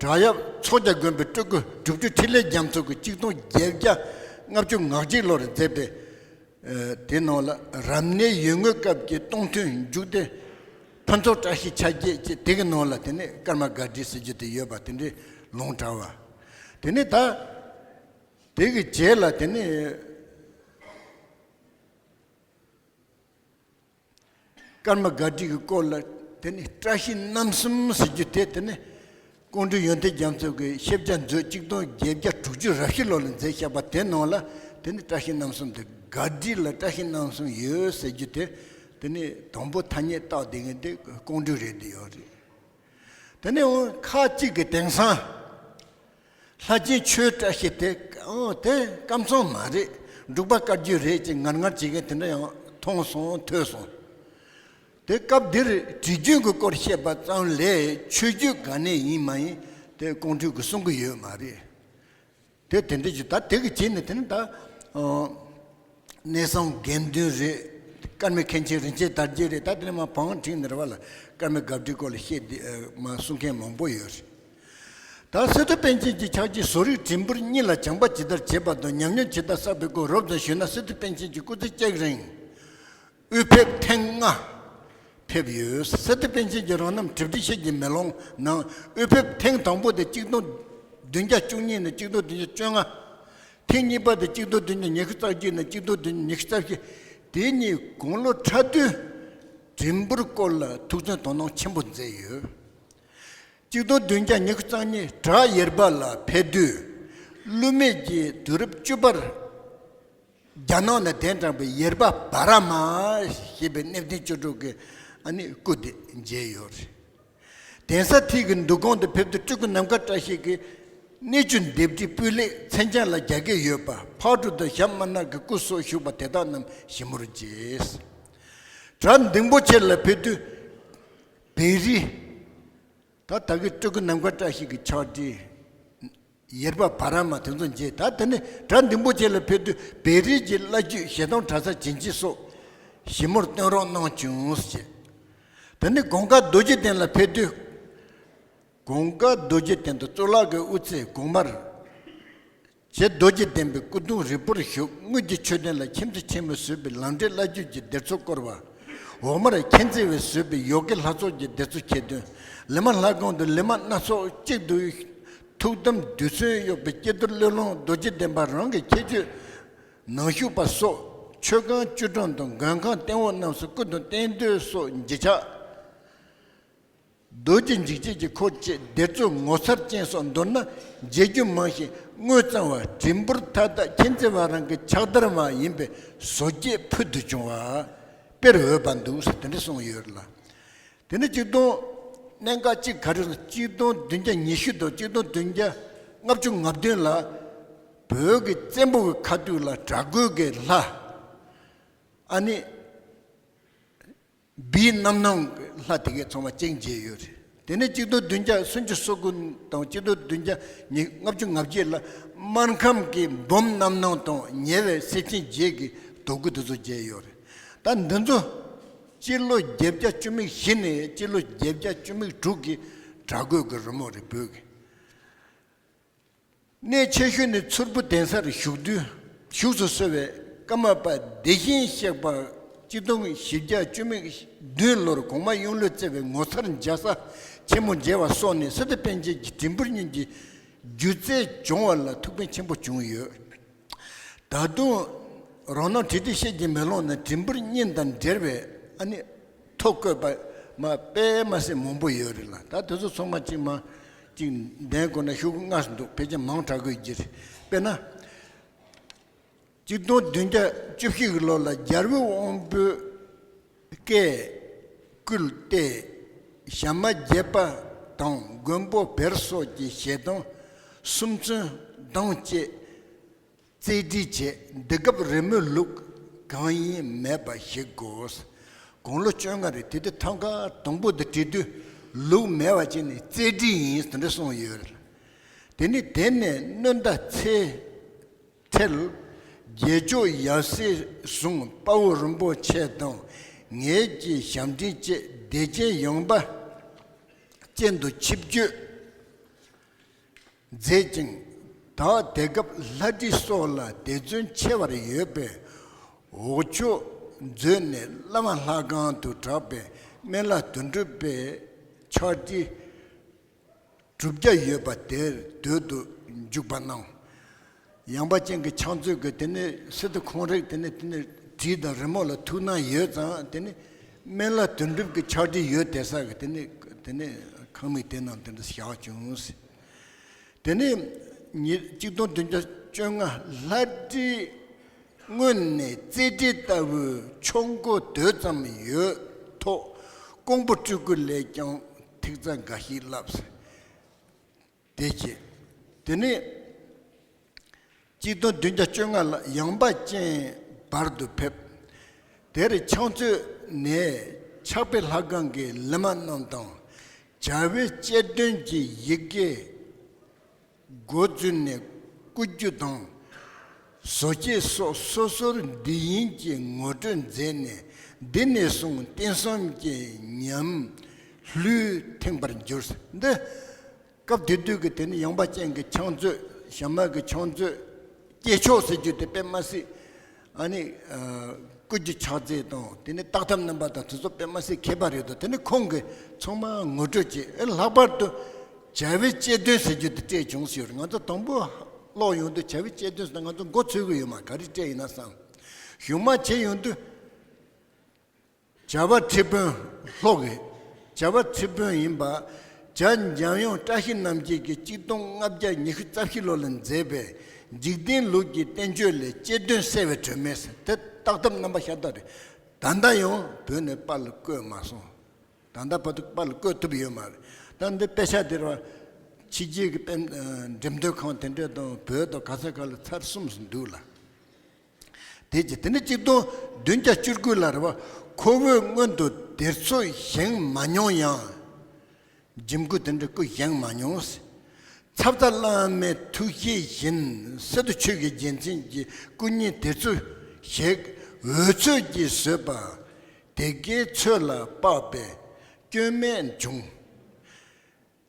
བྲག་གཡབ་ཚོགས་བརྒྱ་དགོན་པའི་སྤྲུལ་སྐུ་དྲུག་ཅུ་འཕྲིན་ལས་རྒྱ་མཚོ་གིས་གཅིག་སྟོང་བརྒྱད་བརྒྱ་ལྔ་བཅུ་ང་གཅིག་ལོར་མཛད་པའི་ཨ་དེ་ནང་ལ་རབ་གནས་ཡོན་དངོས་སྐབས་ཀྱི་སྟོང་ཐུན་མཇུག་སྡེ་ཕུན་ཚོགས་བཀྲ་ཤིས་ཆ་བརྒྱད་ཅེས། དེ་གི་ནང་ལ་དེ་ནས་ཀརྨ་སྒར་བྲིས་ཟེར་རྒྱུ་དེ་ཡོད་པ། དེ་འདྲའི་ལུང་དྲངས་པ། དེ་ནས་ད་དེ་གི་རྗེས་ལ་དེ་ནས་ཀརྨ་སྒར་བྲིས་ཀྱི་སྐོར་ལ་དེ་ནས་བཀྲ་ཤིས་རྣམ་གསུམ་ཟེར་རྒྱུ་དེ། དེ་ནས་ཀོང་སྤྲུལ་ཡོན་ཏན་རྒྱ་མཚོ་གིས་ཤེས་བྱ་མཛོད་གཅིག་སྟོང་བརྒྱད་བརྒྱ་དྲུག་ཅུ་རེ་བཞི་ལོ་ལ་མཛད་བཞག་པ། དེ་ནང་ལ་དེ་ནས་བཀྲ་ཤིས་རྣམ་གསུམ་དེ། སྒར་བྲིས་ལ་བཀྲ་ཤིས་རྣམ་གསུམ་ཡོད་ཟེར་རྒྱུ་དེ། དེ་ནས་དང་པོ་ཐ་སྙད་བཏགས་བསྡད་མཁན་དེ་ཀོང་སྤྲུལ་རེད་དེ་ཡོད་རེད། དེ་ནས་འོ་ཁ་ཅིག་གིས་དེང་སང་ལྷ་ཆེན་ཆོས་བཀྲ་ཤིས་དེ། ཨོ་དེ་སྐབས་མཚུངས་མ་རེད། འབྲུག་པ་བཀའ་བརྒྱུད་རེད་ཅེས་ངར་ངར་བྱེད་མཁན་དེ་འདྲ་ཡང་མཐོང་སོང་ཐོས་སོང་། དེ་སྐབས་འདིར་བྲིས་རྒྱུན་གྱི་སྐོར་བཤད་པ་ཙམ་ལས་ཆོས་བརྒྱུད་ག་ནས་ཡིན་མ་ཡིན་དེ་ཀོང་སྤྲུལ་གྱིས་གསུང་གི་ཡོད་མ་རེད། དེ་དེ་འདྲ་ཞིག་ད་དེ་གི་རྗེས་ནས་དེ་ནི་ད་ཨ་གནས་ཚང་དགེ་འདུན་རེད། ཀརྨའི་མཁན་ཆེན་རིན་ཆེན་དར་རྒྱས་རེད། ད་དེ་ནས་མར་བང་ཁྲིག་ནས་རེད་པ་ལ་ཀརྨའི་སྒར་བྲིས་སྐོར་ལ་བཤད་དེ་ཨ་མར་གསུང་མཁན་མང་པོ་ཡོད་རེད། ད་སི་ཏུ་པཎ་ཆེན་གྱི་ཕྱག་རྗེས་བཟོ་རིག་བྲིས་འབུར་གཉིས་ལ་སྦྱངས་པ་ཇི་ལྟར་བྱེད་པ་དང་ཉམས་མྱོང་ཇི་ལྟར་བསགས་པའི་སྐོར་རོབ་ཙམ་ཞུས་ན། སི་ཏུ་པཎ་ཆེན་གྱིས་སྐུ་ཚེ་གཅིག་རིང་དབུས་ཕེབས་ཐེངས་ལྔ་ཕེབས་ཡོད། སི་ཏུ་པཎ་ཆེན་གྱི་རང་རྣམ་དྲི་བྲིས་ཤེལ་གྱི་མེ་ལོང་ནང་དབུས་ཕེབས་ཐེངས་དང་པོ་དེ་གཅིག་སྟོང་བདུན་བརྒྱ་བཅུ་གཉིས་ནས་གཅིག་སྟོང་བདུན་བརྒྱ་བཅོ་ལྔ། ཐེངས་གཉིས་པ་དེ་གཅིག་སྟོང་བདུན་བརྒྱ་ཉི་ཤུ་རྩ་གཅིག་ནས་གཅིག་སྟོང་བདུན་བརྒྱ་ཉི་ཤུ་རྩ་བཞི། དེ་གཉིས་དགུང་ལོ་ཕྲ་དུས་བྲིས་འབུར་སྐོར་ལ་ཐུགས་བརྩོན་དོ་སྣང་ཆེན་པོ་མཛད་ཡོད། གཅིག་སྟོང་བདུན་བརྒྱ་ཉི་ཤུ་རྩ་གཉིས་བྲག་ཡེར་པ་ལ་ཕེབས་དུས། བསླུ་མེད་ཀྱིས་དུས་རབས་བཅུ་པར་རྒྱ་ནག་ནས་གདན་དྲངས་པའི་ཡེར་པ་བྷ་ར་མ་ཞེས་པའི་གནས་བརྟན་བཅུ་དྲུག་གི་ཨ་ནི་སྐུ་དེ་མཇལ་ཡོད་རེད། གདན་ས་མཐིལ་གྱི་འདུ་ཁང་དུ་ཕེབས་དུས་སྤྲུལ་སྐུ་ནམ་མཁའ་བཀྲ་ཤིས་ཀྱིས་གནས་བཅུ་ལྡེབས་བྲིས་སྤུས་ལེགས་མཚན་བྱང་ལ་རྒྱ་སྐད་ཡོད་པ། ཕག་གྲུ་དང་ཞྭ་དམར་ནག་གི་སྐུ་སོགས་བཞུགས་པ་དེ་དག་རྣམས་ཞིབ་མོར་མཇལ། བྲག་ལྡིང་པོ་ཆེ་ལ་ཕེབས་དུས་བེ་རི། ད་ད་གི་སྤྲུལ་སྐུ་ནམ་མཁའ་བཀྲ་ཤིས་ཀྱི་ཕྱག་བྲིས་ཡེར་པ་བྷ་ར་མ་དེ་ཚོ་མཇལ། ད་དེ་ནས་བྲག་ལྡིང་པོ་ཆེ་ལ་ཕེབས་དུས་བེ་རི་གྱི་བླ་བརྒྱུད་ཞལ་གདམས་གྲྭ་ཚང་བྱིན་ཆེན་སོགས་ཞིབ་མོར་སྟོན་རོགས་གནང་བྱུང་ཞེས། དེ་ནས་གོང་དཀར་རྡོ་རྗེ་གདན་ལ་ཕེབས་དུས། གོང་དཀར་རྡོ་རྗེ་གདན་དུ་གཙུག་ལག་གི་དབུ་རྩེ་གོང་མར་རྗེ་རྡོ་རྗེ་གདན་པའི་སྐུ་གདུང་རིལ་པོར་བཞུགས། དངུལ་གྱི་མཆོད་རྟེན་ལ་ཁྱིམ་མཚེས་ཆེན་མོས་བཟོས་པའི་ལམ་འབྲས་བླ་བརྒྱུད་ཀྱི་སྡེར་ཚོགས་བསྐོར་བ། འོག་མར་མཁྱེན་བརྩེ་བས་བཟོས་པའི་ཡོ་གའི་ལྷ་ཚོགས་ཀྱི་སྡེར་ཚོགས་ཁྱེར་འདོན། ལི་མ་ལྷ་ཁང་དུ་ལི་མ་སྣ་ཚོགས་གཅིག་ཏུ་ཐུགས་དམ་རྡུལ་ཚོན་གཡོགས་པའི་ཀྱེ་རྡོར་གླེགས་ལོང་རྡོ་རྗེ་གདན་པ་རང་གི་ཁྱད་ཆོས་ནང་བཞུགས་པ་སོགས་མཆོད་ཁང་བཅུ་གྲངས་དང་མགོན་ཁང་སྟེང་འོག་རྣམས་སུ་སྐུ་གདུང་རྟེན་མདོས་སོགས་འགྱིག་ཆགས། རྡོ་རྗེ་འཇིགས་བྱེད་ཀྱི་འཁོར་བཅས་སྡེར་ཚོགས་ངོ་མཚར་ཅན་སོགས་མདོར་ན་མཇལ་རྒྱུ་མང་ཞིང་དངོས་གཙང་བ་བྲིས་འབུར་མཐའ་དག་མཁྱེན་བརྩེ་བ་རང་གི་ཕྱག་བདར་མ་ཡིན་པའི་བཟོ་བཅོས་ཕུལ་དུ་བྱུང་བ་དཔེར་འོས་པ་འདུག་ཟེར་དེ་འདྲ་གསུངས་ཡོད་ལ། དེ་ནས་གཅིག་སྟོང་གནད་འགག་གཅིག་ག་རེ་ཟེར་ན། གཅིག་སྟོང་བདུན་བརྒྱ་ཉི་ཤུ་དང་གཅིག་སྟོང་བདུན་བརྒྱ་ལྔ་བཅུ་ང་བདུན་ལ་བོད་ཀྱི་བཙན་པོ་གི་ཁ་ཐུག་ལ་དྲག་རྒོལ་གྱི་ལྷ་ཨ་ནི། བིའི་རྣམ་སྣང་གི་ལྷ་དེ་གས་ཚང་མ་གཅིག་མཇལ་ཡོད་རེད། དེ་ནས་གཅིག་སྟོང་བདུན་བརྒྱ་སུམ་ཅུ་སོ་དགུ་དང་གཅིག་སྟོང་བདུན་བརྒྱ་ལྔ་བཅུ་ང་བརྒྱད་ལ་སྨར་ཁམས་ཀྱི་འབུམ་རྣམ་སྣང་དང་ཉེ་བའི་སེར་ཆེན་བརྒྱད་ཀྱི་རྡོ་སྐུ་དེ་ཚོ་མཇལ་ཡོད་རེད། ད་འདི་ཚོ་སྤྱི་ལོ་བརྒྱད་བརྒྱ་བཅུ་མེད་བཞི་ནས་སྤྱི་ལོ་བརྒྱད་བརྒྱ་བཅུ་མེད་དྲུག་གི་དྲག་རྒོལ་གྱི་རི་མོ་རེད། བོད་ཀྱི། གནས་ཆེ་ཤོས་ནི་མཚུར་ཕུ་གདན་སར་བཞུགས་དུས། བཞུགས་སུ་གསོལ་བའི་ཀརྨ་པ་བདེ་ཆེན་གཤེགས་པ་གཅིག་སྟོང་བཞི་བརྒྱ་བཅུ་མེད་བདུན་ལོར་གོང་མ་ཡང་ལོས་སྩལ་བའི་ངོ་མཚར་འཇའ་ས་ཆེན་མོ་མཇལ་བ་སོགས་ནི་སི་ཏུ་པཎ་ཆེན་གྱི་བྲིས་འབུར་གཉིས་ཀྱི་སྒྱུ་རྩལ་སྦྱོང་བ་ལ་ཐུགས་ཕན་ཆེན་པོ་བྱུང་ཡོད། ད་དུང་རང་སྣང་བྲིས་ཏེ་བཤད་ཀྱི་མེ་ལོང་ནི་བྲིས་འབུར་གཉིས་དང་འབྲེལ་བའི་ཨ་ནི་ཐོ་བཀོད་པ་མ་དཔེ་མ་སྲིད་མང་པོ་ཡོད་རེད་ལ། ད་དེ་ཚོ་ཚང་མ་གཅིག་མ་གཅིག་འདོན་དགོས་ན་ཤོག་གུ་ལྔ་ཙམ་འདུག་ཕལ་ཆེར་མང་དྲགས་ཀྱི་རེད། དཔེར་ན། གཅིག་སྟོང་བདུན་བརྒྱ་བཅུ་བཞི་གི་ལོ་ལ་རྒྱལ་པོའི་དབང་པོའི་བཀས་བསྐུལ་ཏེ། ཞྭ་དམར་བརྒྱད་པ་དང་མགོན་པོ་བེར་སོགས་ཀྱི་ཞལ་གདམས་སུམ་ཚོན་གདངས་བཅས་རྩིས་འབྲི་བྱས། འདི་སྐབས་རི་མོའི་ལུགས་གང་ཡིན་མེད་པ་ཞིག་དགོས། དགུང་ལོ་བཅོ་ལྔ་རེད། དེ་དུས་ཐང་ག་དང་པོ་དེ་བྲིས་དུས་ལུགས་མེད་པ་བྱས་ནས་རྩིས་འབྲི་ཡིན་དེ་འདྲ་གསུངས་ཡོད་རེད། དེ་ནས་དེ་ནས་སྣོན་ཟླ་ཚེས་ཁྲལ། རྗེས་ཕྱོགས་ཡབ་སྲས་ཟུང་དཔའ་བོ་རིན་པོ་ཆེ་དང་ངེད་ཀྱི་ཞབས་འདྲེན་བཅས་བདེ་ཆེན་ཡངས་པ་ཅན་དུ་ཆིབས་བསྒྱུར་མཛད་ཅིང་། ད་དེ་སྐབས་ལྷ་བྲིས་སོགས་ལ་དད་བརྩོན་ཆེ་བར་ཡོད་པས། འོག་ཕྱོགས་མཛོད་ནས་བླ་མ་ལྷ་ཁང་དུ་གྲགས་པའི་སྨན་བླ་དོན་གྲུབ་པའི་ཕྱག་བྲིས་དྲུག་བརྒྱ་ཡོད་པ་དེར་སྡོད་དུ་འཇུག་པ་གནང་། ཡངས་པ་ཅན་གྱི་ཕྱག་མཛོད་ཀྱི་དེ་ནས་སི་ཏུ་ཁོང་རང་དེ་ནས་དེ་ནས་བྲིས་དང་རི་མོ་ལ་ཐུགས་སྣང་ཡོད་ཙང་། དེ་ནས་སྨན་བླ་དོན་གྲུབ་ཀྱི་ཕྱག་བྲིས་ཡོད་བསྡད་ས་གི་དེ་ནས་དེ་ནས་ཁང་མིག་དེ་ནང་དེ་འདྲ་བཞག་བྱུང་། དེ་ནས་ཉིས་གཅིག་སྟོང་བདུན་བརྒྱ་བཅོ་ལྔ་ལྷ་བྲིས་སྔོན་ནས་རྩིས་འབྲི་ལྟ་བུའི་ཆོ་ག་དོད་ཙམ་ཡོད་ཐོག་ཀོང་པོ་སྤྲུལ་སྐུ་ལས་ཀྱང་ཐིག་རྩ་འགའ་ཞིག་བསླབས། དེ་བྱས། དེ་ནས་གཅིག་སྟོང་བདུན་བརྒྱ་བཅོ་ལྔ་ལ་ཡངས་པ་ཅན་བར་དུ་ཕེབས། དེར་ཕྱག་མཛོད་ནས་ཕྱག་དཔེ་ལྷ་ཁང་གི་ལི་མ་རྣམས་དང་། བྱ་བའི་དཔྱད་དོན་གྱི་ཡི་གེ་འགོ་བཙུགས་ནས་བརྐོ་རྒྱུ་དང་། བཟོ་བཅོས་སོགས་སོ་སོར་འདི་ཡིན་གྱི་ངོ་སྤྲོད་མཛད་ནས། འདི་ནས་བཟུང་རྟེན་གསུམ་གྱི་ཉམས་ལྷུན་ཐིང་པར་གྱུར། འདི་སྐབས་དེ་དུས་ཀྱི་དེ་ནི་ཡངས་པ་ཅན་གྱི་ཕྱག་མཛོད། ཞྭ་དམར་གྱི་ཕྱག་མཛོད། སྐྱེས་མཆོག་ཟེར་རྒྱུ་དེ་དཔེ་མ་སྲིད། ཨ་ནི་ཨ་སྐུ་གྱི་ཕྱག་རྫས་དང་དེ་ནི་རྟགས་ཐབས་རྣམ་པ་དང་དེ་ཚོ་དཔེ་མ་སྲིད་མཁས་པ་རེད་དོ། དེ་ནི་ཁོང་གིས་ཚང་མ་ངོ་སྤྲོད་བྱས། ཨེ་ལྷག་པར་དུ་བྱ་བའི་དཔྱད་དོན་ཟེར་རྒྱུ་དེ་སྤྲད་བྱུང་ཟེར། ང་ཚོ་དང་པོ་ཀློག་ཡོང་དུས་བྱ་བའི་དཔྱད་དོན་ཟེར་ན་ང་ཚོ་མགོ་ཚོས་ཀྱི་ཡོད་མ། ག་རེ་སྤྲད་ཡིན་ན་བསམ། གཞུག་མ་བྱས་ཡོང་དུས། བྱ་བ་ཁྲི་དཔོན་ལྷོ་གི། བྱ་བ་ཁྲི་དཔོན་ཡིན་པ། བྱ་འཇམ་དབྱངས་བཀྲ་ཤིས་རྣམ་རྒྱལ་གྱིས་གཅིག་སྟོང་ལྔ་བརྒྱ་ཉི་ཤུ་རྩ་བཞི་ལོ་ལ་མཛད་པའི་འཇིག་རྟེན་ལུགས་ཀྱི་བསྟན་བཅོས་ལས་དཔྱད་དོན་གསལ་བའི་སྒྲོན་མེ་ཟེར་དེ་རྟགས་ཐབས་རྣམ་པ་ཤ་སྟག་རེད། ད་ལྟ་ཡང་བོད་ནས་པར་ལ་བརྐོས་མ་སོང་། ད་ལྟ་བར་དུ་པར་ལ་བརྐོས་ཐུབ་ཡོད་མ་རེད། ད་འདི་དཔེ་ཆ་དེ་ར་ཕྱི་རྒྱལ་གྱི་དཔེ་འགྲེམས་སྟོན་ཁང་དེ་འདྲ་དང་བོད་དང་ག་ས་ག་ལ་ཚར་གསུམ་སུ་འདུག་ལ། དེ་རྗེས་དེ་ནི་གཅིག་སྟོང་བདུན་བརྒྱ་བཅུ་དགུ་ལ་རེད་བ། ཁོ་བོས་སྔོན་དུ་སྡེར་ཚོ་བཞེངས་མ་མྱོང་ཡང་། འཇིམ་སྐུ་དེ་འདྲ་སྐུ་བཞེངས་མ་མྱོང་། ཚབ་མཚབ་བླ་མའི་ཐུགས་བཞེད་བཞིན་སི་ཏུ་ཆོས་ཀྱི་རྒྱལ་མཚན་གྱི་སྐུ་བརྙན་སྡེར་ཚོ་ཞིག་འོལ་ཚོད་ཀྱིས་བཟོས་པ་དེ་གའི་ཚོད་ལ་དཔག་པའི་སྐྱོན་མེད་བྱུང་།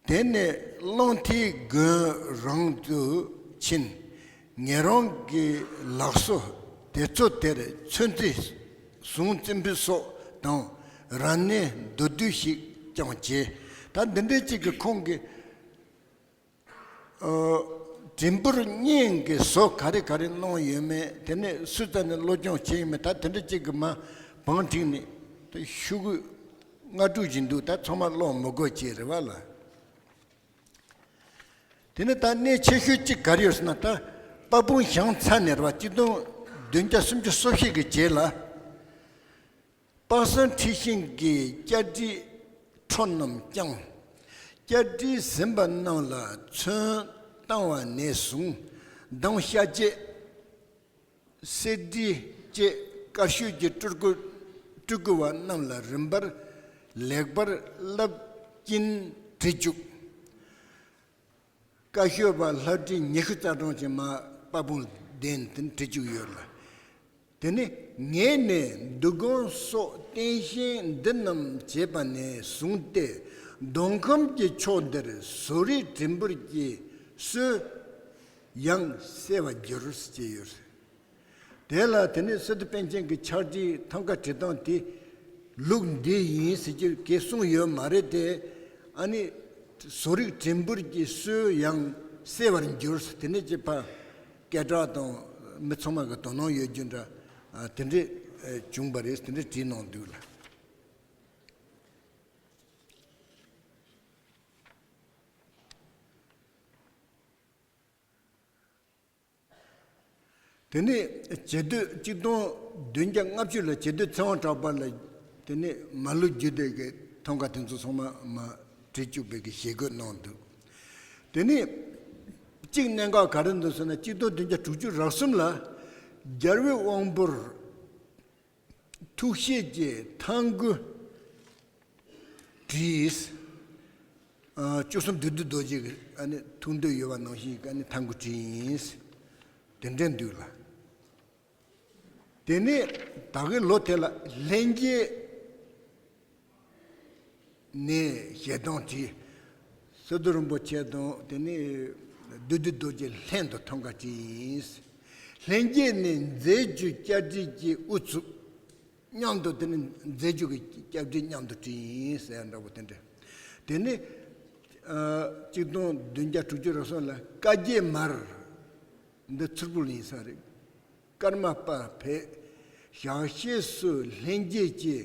དེ་ནས་གླང་མཐིལ་དགོན་རང་དུ་ཕྱིན། ངེད་རང་གི་ལག་སོ་དེ་ཚོ་དེར་ཚོན་རྩི་ཟུང་རྩེ་ཕུད་སོགས་དང་ར་ནས་མདོར་བསྡུས་ཤིག་ཀྱང་བྱས། ད་འདི་འདྲའི་གཅིག་གི་ཁོང་གི་ཨ་བྲིས་འབུར་གཉིས་ཀྱི་བཟོ་ག་རེ་ག་རེ་གནང་ཡོད་མེད། དེ་ནས་སུ་རྩ་ནས་སློབ་སྦྱོང་བྱས་ཡོད་མེད། ད་དེ་འདྲ་གཅིག་གི་མ་བང་བསྒྲིགས་ནས་ཤོག་གུ་ལྔ་དྲུག་ཅིག་འདུག་ད་ཚང་མ་ཀློག་མི་དགོས་ཀྱི་རེད་བ་ལ། དེ་ནི་ད་གནད་ཆེ་ཤོས་གཅིག་ག་རེ་ཡོད་ཟེར་ན། ད་དཔལ་སྤུངས་བཞེངས་ཚར་ནས་རེད་བ། གཅིག་སྟོང་བདུན་བརྒྱ་སུམ་ཅུ་སོ་བཞི་གི་རྗེས་ལ། དཔག་བསམ་འཁྲི་ཤིང་གི་སྐྱ་བྲིས་ཁྲོ་རྣམས་བརྐྱངས། སྐྱ་བྲིས་ཟིན་པ་རྣམས་ལ་ཚོན་བཏང་བ་ནས་བཟུང་གདངས་ཤ་བཅད། གསེར་བྲིས་བཅས་དཀར་ཤོད་ཀྱི་སྤྲུལ་སྐུ་སྤྲུལ་སྐུ་བ་རྣམས་ལ་རིམ་པར་ལེགས་པར་བསླབ་ཀྱིན་བྲིས་བཅུག་བཀའ་ཤོད་པ་ལྷ་བྲིས་ཉི་ཤུ་རྩ་གྲངས་ཀྱི་མ་དཔལ་སྤུངས་གདན་དུ་བྲིས་བཅུག་ཡོད་ལ། དེ་ནི་ངེད་ནས་འདུ་ཁང་སོགས་རྟེན་བཞེངས་འདི་རྣམས་བྱས་པ་ནས་བཟུང་སྟེ། མདོ་ཁམས་ཀྱི་ཕྱོགས་འདིར་བཟོ་རིག་བྲིས་འབུར་གྱི་སྲོལ་ཡང་གསལ་བར་གྱུར་ཅེས་ཡོད། དེ་ལ་དེ་ནས་སི་ཏུ་པཎ་ཆེན་གྱི་ཕྱག་བྲིས་ཐང་ག་བྲིས་སྟངས་དེ་ལུགས་འདི་ཡིན་ཟེར་གྱི་གས་གསུངས་ཡོད་མ་རེད་དེ། ཨ་ནི་བཟོ་རིག་བྲིས་འབུར་གྱི་སྲོལ་ཡང་གསལ་བར་འགྱུར། དེ་ནས་ཅི་ཕ་སྐད་གྲགས་དང་མི་ཚང་མ་གི་དོ་སྣང་ཡོད་རྒྱུ་འདྲ། ཨ། དེ་འདྲས་ཨ་བྱུང་བ་རེད། དེ་འདྲས་བྲིས་གནང་འདུག་ལ། དེ་ནས་བྱེས་སྡོད་གཅིག་སྟོང་བདུན་བརྒྱ་ལྔ་བཅུ་ལ་བྱེས་སྡོད་ཚེ་དབང་གྲགས་པ་ལ་དེ་ནས་མ་ལུས་རྒྱུད་སྡེ་གི་ཐང་ག་དེ་ཚོ་ཚང་མ་མ་བྲིས་བཅུག་པའི་གི་ཞལ་བཀོད་གནང་འདུག། དེ་ནས་གཅིག་གནད་འགག་ག་རེ་འདུག་ཟེར་ན། གཅིག་སྟོང་བདུན་བརྒྱ་དྲུག་ཅུ་རེ་གསུམ་ལ་རྒྱལ་བའི་དབང་པོར་ཐུགས་བཞེད་ཀྱི་ཐང་ག་བྲིས། ཨ། བཅུ་གསུམ་བདུད་འདུལ་རྡོ་རྗེ་གི་ཨ་ནི་ཐུགས་འདོད་ཡོད་པ་ནང་བཞིན་གྱི་ཨ་ནི་ཐང་ག་བྲིས་ཡིན། དེ་འདྲ་འདུག་ལ། དེ་ནས་ད་གི་ལོ་དེ་ལ་ལྷན་རྒྱས་ནས་ཞལ་གདམས་བྲིས། སི་ཏུ་རིན་པོ་ཆེ་དང་དེ་ནས་བདུད་འདུལ་རྡོ་རྗེ་ལྷན་དུ་ཐང་ག་བྲིས་ཡིན། ལྷན་རྒྱས་ནས་མཛད་རྒྱུ་སྐྱབས་བྲིས་ཀྱི་དབུ་ཚུགས། མཉམ་དུ་དེ་ནི་མཛད་རྒྱུ་གི་སྐྱབས་བྲིས་མཉམ་དུ་བྲིས་ཡིན་ཟེར་ཡ་འདྲ་པོ་དེ་འདྲ། དེ་ནི་ཨ་གཅིག་སྟོང་བདུན་བརྒྱ་དྲུག་ཅུ་རེ་གསུམ་ལ་བཀའ་བརྒྱད་མར། འདི་ཚུར་ཕུལ་ཡིན་ས་རེད། ཀརྨ་པ་ཕེབས། ཞག་ཤས་སུ་ལྷན་རྒྱས་ཀྱི་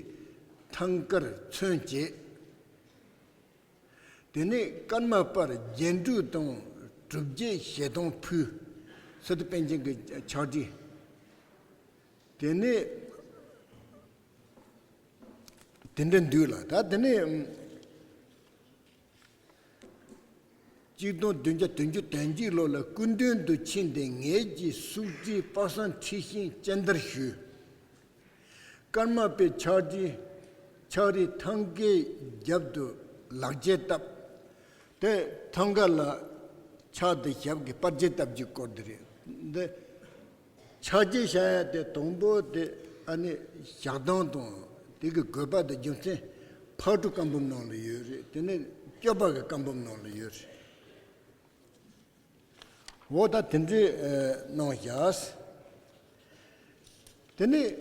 ཐང་གར་མཚོན་བྱས། དེ་ནས་ཀརྨ་པར་རྒྱན་དྲུག་དང་གྲུབ་རྗེས་ཞལ་གདམས་ཕུལ། སི་ཏུ་པཎ་ཆེན་གྱི་ཕྱག་བྲིས། དེ་ནས་དེ་འདྲ་འདུག་ལ། ད་དེ་ནས་གཅིག་སྟོང་བདུན་བརྒྱ་བདུན་ཅུ་དོན་གཅིག་ལོ་ལ་སྐུ་མདུན་དུ་ཕྱིན་ཏེ་ངེད་ཀྱི་གསུང་བྲིས་པ་སངས་ཁྲི་བཞེངས་སྤྱན་བསྟར་ཞུས། ཀརྨ་པའི་ཕྱག་བྲིས་ཕྱག་བྲིས་ཐང་གའི་རྒྱབ་ཏུ་ལག་འཁྱེར་བཏབ། དེ་ཐང་ག་ལ་ཕྱག་དེ་ཞབས་ཀྱི་པར་ཆས་བཏབ་རྒྱུ་སྐོར་དེ་རེད། འདི་ཕྱག་རྗེས་བཞག་ཡ་དེ་དང་པོ་དེ་ཨ་ནི་ཞག་དང་དང་དེ་གི་དགོས་པ་དང་རྒྱུ་མཚན་ཕག་གྲུ་བཀའ་འབུམ་ནང་ལ་ཡོད་རེད། དེ་ནས་སྐྱོབ་པ་གི་བཀའ་འབུམ་ནང་ལ་ཡོད་རེད། འོ་ད་དེ་འདྲའི་ཨ་གནང་བཞག། དེ་ནས་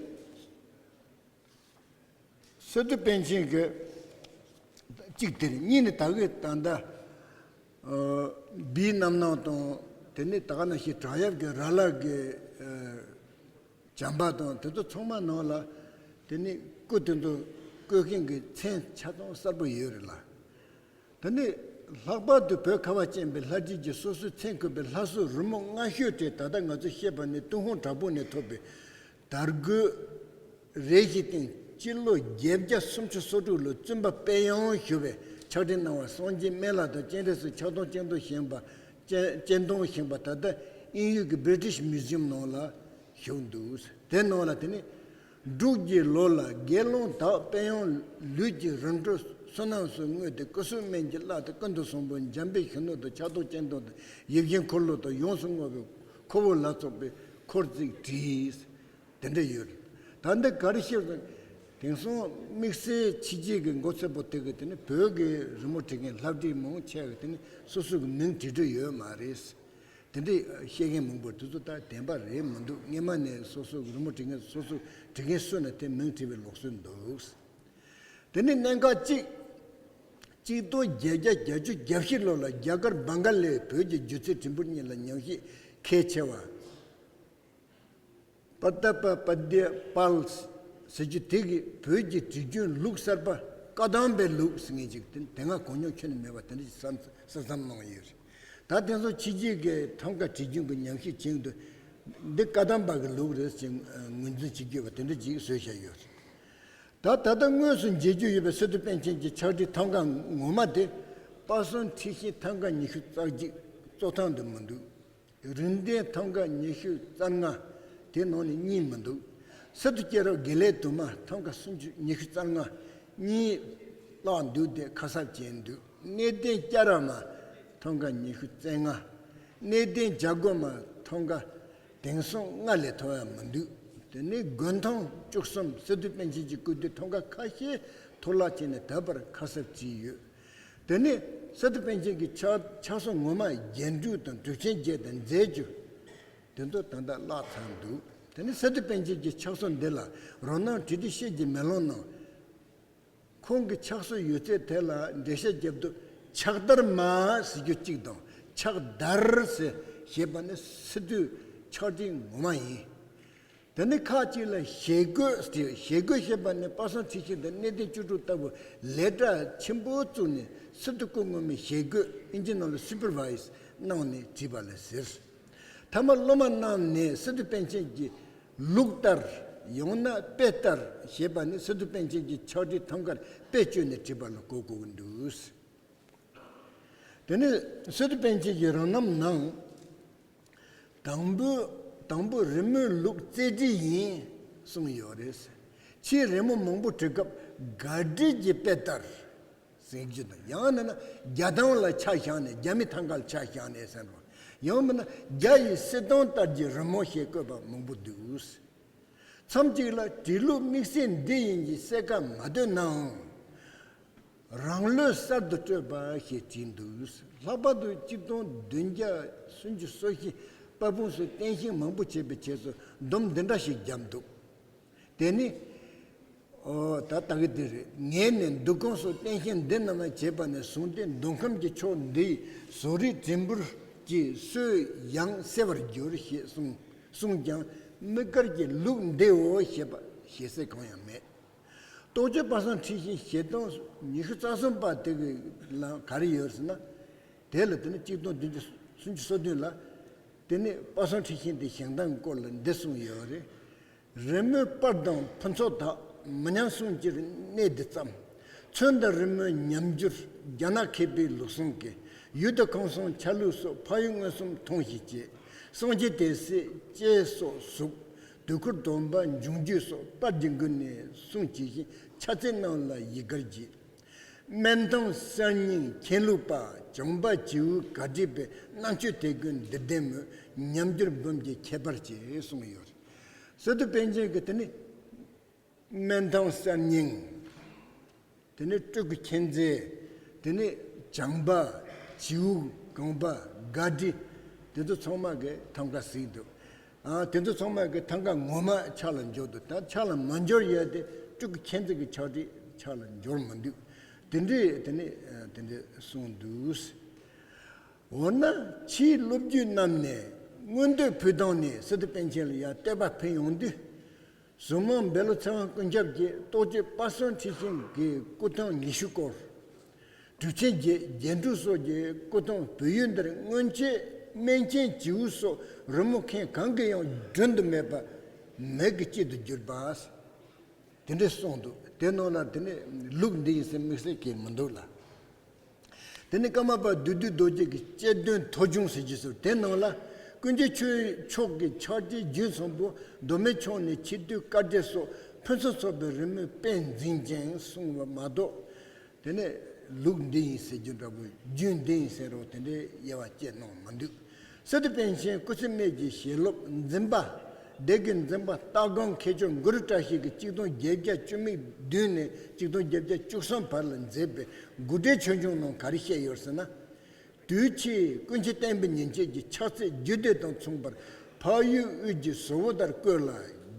སི་ཏུ་པཎ་ཆེན་གྱི་གཅིག་དེ་རེད། གཉིས་ནི་ད་གི་ད་ལྟ་ཨ་བིའི་རྣམ་སྣང་དང་། དེ་ནས་ད་ག་ནང་བཞིན་བྲག་གཡབ་ཀྱི་ར་ལག་གི་ཨ་བྱམས་པ་དང་དེ་ཚོ་ཚང་མ་ནང་ལ། དེ་ནས་སྐུ་དེ་ཚོ་བཀོད་མཁན་གྱི་མཚན་ཆ་ཚང་གསལ་པོ་ཡོད་རེད་ལ། དེ་ནས་ལྷག་པར་དུ་བོད་ཁ་བ་ཅན་པའི་ལྷ་བྲིས་ཀྱི་སོ་སོའི་མཚན་བཀོད་པའི་ལྷ་གསོལ་རི་མོ་སྔ་ཤོས་དེ་ད་ལྟ་ང་ཚོས་བཤད་པ་ནི་ཏུན་ཧོང་བྲག་ཕུག་ནས་ཐོབ་པའི་དར་གོས་རས་གཞིའི་སྟེང་སྤྱི་ལོ་བརྒྱད་བརྒྱ་སུམ་ཅུ་སོ་དྲུག་ལོ་བཙུན་པ་དཔལ་དབྱངས་ཞུ་བས་ཕྱག་བྲིས་གནང་བ། སངས་རྒྱས་སྨན་བླ་དང་སྤྱན་རས་གཟིགས་ཕྱག་སྟོང་སྤྱན་སྟོང་བཞེངས་པ། སྤྱན་སྤྱན་སྟོང་བཞེངས་པ་ད་ལྟ་དབྱིན་ཡུལ་གྱི་British Museum ནང་ལ་བཞུགས་འདུག། དེ་ནང་ལ་དེ་ནི་འབྲུག་གི་ལོ་ལ་དགེ་སློང་དག་དཔལ་དབྱངས་ལུས་ཀྱི་རིམ་གྲོ་བསོད་ནམས་སུ་བསྔོས་ཏེ་སྐུ་གསུམ་སྨན་གྱི་བླ་དང་ཀུན་ཏུ་བཟང་པོ་འཇམ་དཔལ་གཞོན་ནུ་དང་ཕྱག་སྟོང་སྤྱན་སྟོང་དང་ཡིད་བཞིན་འཁོར་ལོ་དང་ཡོངས་སུ་བསྔོ་བའི་ཁོ་བོ་ལ་སོགས་པའི་འཁོར་ཚིག་བྲིས། དེ་འདྲ་ཡོད་རེད། ད་འདི་ག་རེ་བཤད་ཟེར། དེང་སང་དམིགས་བསལ་ཕྱི་རྒྱལ་གྱི་མགོ་ཚོས་པོ་དེ་གི་དེ་ནི་བོད་ཀྱི་རི་མོ་བྲིས་མཁན་ལྷ་བྲིས་མང་ཆེ་གི་དེ་ནི་སོ་སོ་གི་མིང་བྲིས་འདོད་ཡོད་མ་རེད། དེ་འདྲའི་བཤད་མཁན་མང་པོ་དེ་ཚོ་ད་བདེན་པ་རེད་མི་འདུག། སྔོན་མ་ནས་སོ་སོ་གི་རི་མོ་བྲིས་མཁན་སོ་སོ་བྲིས་མཁན་སུ་ན་དེ་མིང་བྲིས་པའི་ལུགས་སྲོལ་འདུག། དེ་ནི་གནད་འགག་གཅིག། གཅིག་སྟོང་བརྒྱད་བརྒྱ་བརྒྱད་ཅུ་གྱ་བཞི་ལོ་ལ་རྒྱ་གར་བྷང་ག་ལའི་བོད་ཀྱི་སྒྱུ་རྩལ་བྲིས་འབུར་གཉིས་ལ་ཉམས་ཞིབ་གལ་ཆེ་བ། པ་ཏ་པ་པ་དེ་པཱལ་ཟེར་རྒྱུ་དེ་གིས་བོད་ཀྱི་བྲིས་རྒྱུན་ལུགས་གསར་པ་བཀའ་གདམས་པའི་ལུགས་ཟེར་མཁན་ཅིག་དེ་དེ་སྔ་གོ་མྱོང་ཁྱོན་ནས་མེད་པ་དེ་འདྲ་ཞིག་གསར་གསར་བརྩམས་གནང་ཡོད་རེད། ད་དེང་སང་ཕྱི་རྒྱལ་གྱི་ཐང་ག་བྲིས་རྒྱུན་གྱི་ཉམས་ཞིབ་བྱེད་འདུག། འདི་བཀའ་གདམས་པ་གི་ལུགས་རེད་ཅེས་ངོས་འཛིན་བྱེད་རྒྱུ་བ་དེ་འདྲ་ཅིག་བཟོས་བཞག་ཡོད་རེད། ད་ད་ལྟ་དངོས་སུ་མཇལ་རྒྱུ་ཡོད་པའི་སི་ཏུ་པཎ་ཆེན་གྱི་ཕྱག་བྲིས་ཐང་ག་ངོ་མ་དེ་པ་སངས་ཁྲི་བཞེངས་ཐང་ག་ཉི་ཤུ་རྩ་གཅིག་གཙོ་ཐང་དུ་མི་འདུག། རིགས་ལྡན་ཐང་ག་ཉི་ཤུ་རྩ་ལྔ། དེ་ནང་ནས་གཉིས་མི་འདུག། སི་ཏུ་སྐྱེས་རབས་དགེ་ལེགས་དུ་མ་ཐང་ག་སུམ་ཅུ་ཉི་ཤུ་རྩ་ལྔ། གཉིས་བརླག་འདུག་སྟེ་ཁ་གསབ་བྱས་འདུག། གནས་བརྟན་སྐྱ་ར་མ་ཐང་ག་ཉི་ཤུ་རྩ་ལྔ། གནས་བརྟན་བྱ་རྒོད་མ་ཐང་ག་དེང་སང་ལྔ་ལས་མཐོ་ཡ་མི་འདུག། དེ་ནས་དགུན་ཐང་བཅུ་གསུམ། སི་ཏུ་པཎ་ཆེན་གྱི་སྐུ་དུས་ཐང་ག་ཁ་ཤས་འཐོར་བརླག་བྱས་ནས་ད་བར་ཁ་གསབ་བྱས་ཡོད། དེ་ནས་སི་ཏུ་པཎ་ཆེན་གྱི་ཕྱག་ཕྱག་སྲོལ་ངོ་མ་རྒྱན་དྲུག་དང་གྲུབ་ཆེན་བརྒྱད་དང་མཛད་རྒྱུ་དེ་ཚོ་ད་ལྟ་བརླག་ཚར་འདུག། དེ་ནས་སི་ཏུ་པཎ་ཆེན་གྱི་ཕྱག་སྲོལ་འདི་ལ་རོ་སྣང་བྲིས་ཏེ་བཤད་ཀྱི་མེ་ལོང་ནང་། ཁོང་གི་ཕྱག་སྲོལ་ཡོད་ཚད་དེ་ལ་འགྲེལ་བཤད་རྒྱབ་དུས་ཕྱག་དར་མ་ཟེར་རྒྱུ་གཅིག་དང་ཕྱག་དར་ཟེར་ཞེས་པ་ནི་སི་ཏུའི་ཕྱག་བྲིས་ངོ་མ་ཡིན། དེ་ནི་ཁ་ཅིག་ལ་ཞལ་བཀོད་ཟེར། ཞལ་བཀོད་ཞེས་པ་ནི་པ་སངས་ཁྲི་ཤིང་དང་གནས་བརྟན་བཅུ་དྲུག་ལྟ་བུ་ལས་གྲྭ་ཆེན་པོ་བཙུགས་ནས་སི་ཏུ་སྐུ་ངོ་མའི་ཞལ་བཀོད། ཨིན་ཇི་ནང་ལ་སུ་པར་ཝའི་ཛི་གནང་ནས་བྲིས་པ་ལ་ཟེར། ཐ་མ་སློབ་མ་རྣམས་ནས་སི་ཏུ་པཎ་ཆེན་གྱི་ལུགས་ལྟར། ཡང་ན་དཔེ་ལྟར་ཞེས་པ་ནི་སི་ཏུ་པཎ་ཆེན་གྱི་ཕྱག་བྲིས་ཐང་ཀར་དཔེ་བཅོས་ནས་བྲིས་པ་ལ་གོ་དགོས་ཀྱི་འདུག། དེ་ནས་སི་ཏུ་པཎ་ཆེན་གྱི་རང་རྣམ་ནང་། དང་པོ་དང་པོ་རི་མོའི་ལུགས་རྩེ་བྲིས་ཡིན་གསུངས་ཡོད་རེད། ཕྱིས་རི་མོ་མང་པོ་བྲི་སྐབས་དགའ་བྲིས་ཀྱི་དཔེ་ལྟར་ཟེར་རྒྱུ་དང་། ཡང་མིན་ན་རྒྱ་ཐང་ལ་ཆ་བཞག་ནས་རྒྱ་མི་ཐང་ཀ་ལ་ཆ་བཞག་ནས་ཟེར་རོ། ཡང་མིན་ན་རྒྱ་ཡི་སྲིད་ཐང་ལྟར་གྱི་རི་མོ་ཞེས་བཀོད་པ་མང་པོ་འདུག། མཚམས་གཅིག་ལ་བྲིས་ལུགས་དམིགས་བསལ་འདི་ཡིན་གྱི་གསལ་ཁ་མ་འདོད་ནའང་། རང་བློས་གསར་དུ་སྤྲོས་པ་ཞེས་བྲིས་འདུག། ལྷག་པར་དུ་གཅིག་སྟོང་བདུན་བརྒྱ་སུམ་ཅུ་སོ་བཞི་པར་དཔངས་སུ་བསྟན་བཤིག་མང་པོ་བྱས་པའི་རྗེས་སུ་སྡོམ་འདི་འདྲ་ཞིག་བརྒྱབ་འདུག། དེ་ནི། ཨོ། ད་ལྟ་གི་འདི་རེད། ངས་ནི་འདུ་ཁང་སོགས་བསྟན་བཤིག་འདི་རྣམས་བྱས་པ་ནས་བཟུང་སྟེ་མདོ་ཁམས་ཀྱི་ཕྱོགས་འདིའི་བཟོ་རིག་བྲིས་འབུར་གྱི་སྲོལ་ཡང་གསལ་བར་གྱུར་ཞེས་གསུངས་གསུངས་ཀྱང་དམིགས་བཀར་གྱི་ལུགས་འདིའོ་ཞེས་པ་ཞེ་ས་གང་ཡང་མེད། རྟོགས་བརྗོད་པ་སངས་ཁྲི་ཤིང་ཞལ་ཐང་ཉི་ཤུ་རྩ་གསུམ་པ་དེ་གི་ལ་ག་རེ་ཡོད་ཟེར་ན། དེ་ལ་དེ་ནི་གཅིག་སྟོང་བདུན་བརྒྱ་སུམ་ཅུ་སོ་བདུན་ལ། དེ་ནི་པ་སངས་ཁྲི་ཤིང་དེ་བཞེངས་སྟངས་སྐོར་ལ་འདི་གསུངས་ཡོད་རེད། རི་མོའི་པར་དང་ཕུན་ཚོགས་དག་མི་ཉམས་གསུང་གཅེར་གནད་འདི་ཙམ། ཚོན་དང་རི་མོའི་ཉམས་འགྱུར་རྒྱ་ནག་མཁས་པའི་ལུགས་བཟང་གི་ཡུལ་དུ་ཁང་བཟང་ཆ་ལུགས་སོགས་ཕ་ཡུལ་མངོན་སུམ་མཐོང་ཞིག་བྱེད། སངས་རྒྱས་དེ་སྲས་ལྕེ་སོགས་གཟུགས། དུས་འཁོར་སྡོམ་པ་འབྱུང་རྒྱུད་སོགས་པར་གྱི་མགུལ་ནས་གསུང་ཇི་བཞིན་ཕྱག་ཚད་རྣམས་ལ་ཡི་གར་བགྱིས། སྨན་ཐང་གསར་རྙིང་མཁན་ལུགས་པ་བྱང་པ་བྱིའུ་གར་བྲིས་པའི་རྣམ་དཔྱོད་དེ་ཀུན་འདིར་ལྡན་མོད་ཉམས་འགྱུར་འབུམ་གྱིས་ཁྱད་པར་ཆེ་གསུངས་ཡོད། སི་ཏུ་པཎ་ཆེན་གྱིས་དེ་ནི། སྨན་ཐང་གསར་རྙིང་། དེ་ནས་སྤྲུལ་སྐུ་མཁྱེན་བརྩེ། དེ་ནས་བྱམས་པ། བྱིའུ་གང་པ། དགའ་བྲིས། དེ་ཚོ་ཚང་མ་གི་ཐང་ཀ་གཟིགས་འདུག། ཨ། དེ་ཚོ་ཚང་མ་གི་ཐང་ཀ་ངོ་མ་ཕྱག་ལ་འབྱོར་འདུག། ད་ཕྱག་ལ་མ་འབྱོར་ཡོད་དེ་སྤྲུལ་སྐུ་མཁྱེན་བརྩེ་གི་ཕྱག་བྲིས་ཕྱག་ལ་འབྱོར་མི་འདུག། དེ་འདྲས་དེ་ནས་དེ་འདྲས་གསུངས་འདུག། འོ་ན་ཕྱིའི་སློབ་བརྒྱུད་རྣམས་ནས་མངོན་འདོད་ཕུལ་སྟངས་ནས་སི་ཏུ་པཎ་ཆེན་ལ་ཡང་བསྟོད་པ་ཕུལ་ཡོང་དུས། ཟུར་མང་བཻ་ལོ་ཚེ་དབང་ཀུན་ཁྱབ་ཀྱིས་རྟོགས་བརྗོད་པ་སངས་ཁྲི་ཤིང་གི་སྐུ་ཐང་ཉི་ཤུ་སྐོར། གྲུབ་ཆེན་རྗེ་རྒྱན་དྲུག་སོགས་ཀྱི་སྐུ་ཐང་བོད་ཡུལ་འདིར་སྔོན་ཆད་སྨན་ཆེན་བྱིའུ་སོགས་རི་མོ་མཁན་གང་གིས་ཡང་བསྒྲུན་དུ་མེད་པ་མིག་གི་དཀྱིལ་དུ་གྱུར་པ། དེ་འདྲས་གསུངས་འདུག། དེ་ནང་ལ་དེ་ནི་ལུགས་འདི་ཡིན་ཟེར་དམིགས་བསལ་གྱི་མི་འདུག་ལ། དེ་ནི་ཀརྨ་པ་བདུད་འདུལ་རྡོ་རྗེ་གི་དཔྱད་འདོན་མཐོ་ཆུང་ཟེར་གྱི་ཟེར། དེ་ནང་ལ་ཀུན་མཁྱེན་ཆོས་མཆོག་གི་ཕྱག་རྗེས་རྒྱུན་བཟང་པོ་མདོ་སྨད་ཕྱོགས་ནས་ཆེ་བསྟོད་བཀའ་འགྲེལ་སོགས་ཕུན་སུམ་ཚོགས་པའི་རི་མོའི་དཔེ་འཛིན་ཅིང་གསུངས་པ་མ་གཏོགས། དེ་ནས་ལུགས་འདི་ཡིན་ཟེར་རྒྱུ་འདྲ་པོ། རྒྱུན་འདི་ཡིན་ཟེར་རོ། དེ་འདྲའི་དབྱེ་བ་བཅད་གནང་མི་འདུག། སི་ཏུ་པཎ་ཆེན་སྐུ་ཚེ་སྨད་ཀྱི་ཞལ་སློབ་འཛིན་པ། སྡེ་དགེ་འཛིན་པ་ལྟ་སྒོམ་མཁས་མཆོག་གུ་རུ་བཀྲ་ཤིས་ཀྱིས་གཅིག་སྟོང་བརྒྱད་བརྒྱ་བཅུ་མེད་བདུན་ནས་གཅིག་སྟོང་བརྒྱད་བརྒྱ་བཅུ་གསུམ་བར་ལ་མཛད་པའི་དགུ་འབྲེལ་ཆོས་འབྱུང་ནང་ག་རེ་བཤད་ཡོད་ཟེར་ན། དུས་ཕྱིས་ཀུན་མཁྱེན་བསྟན་པའི་ཉིན་བྱེད་ཀྱི་ཕྱག་ཚད་རྒྱུད་སྡེ་དང་མཚུངས་པར་ཕ་ཡུལ་དབུས་ཀྱི་ཟུར་པོ་ལྟར་བཀོད་ལ།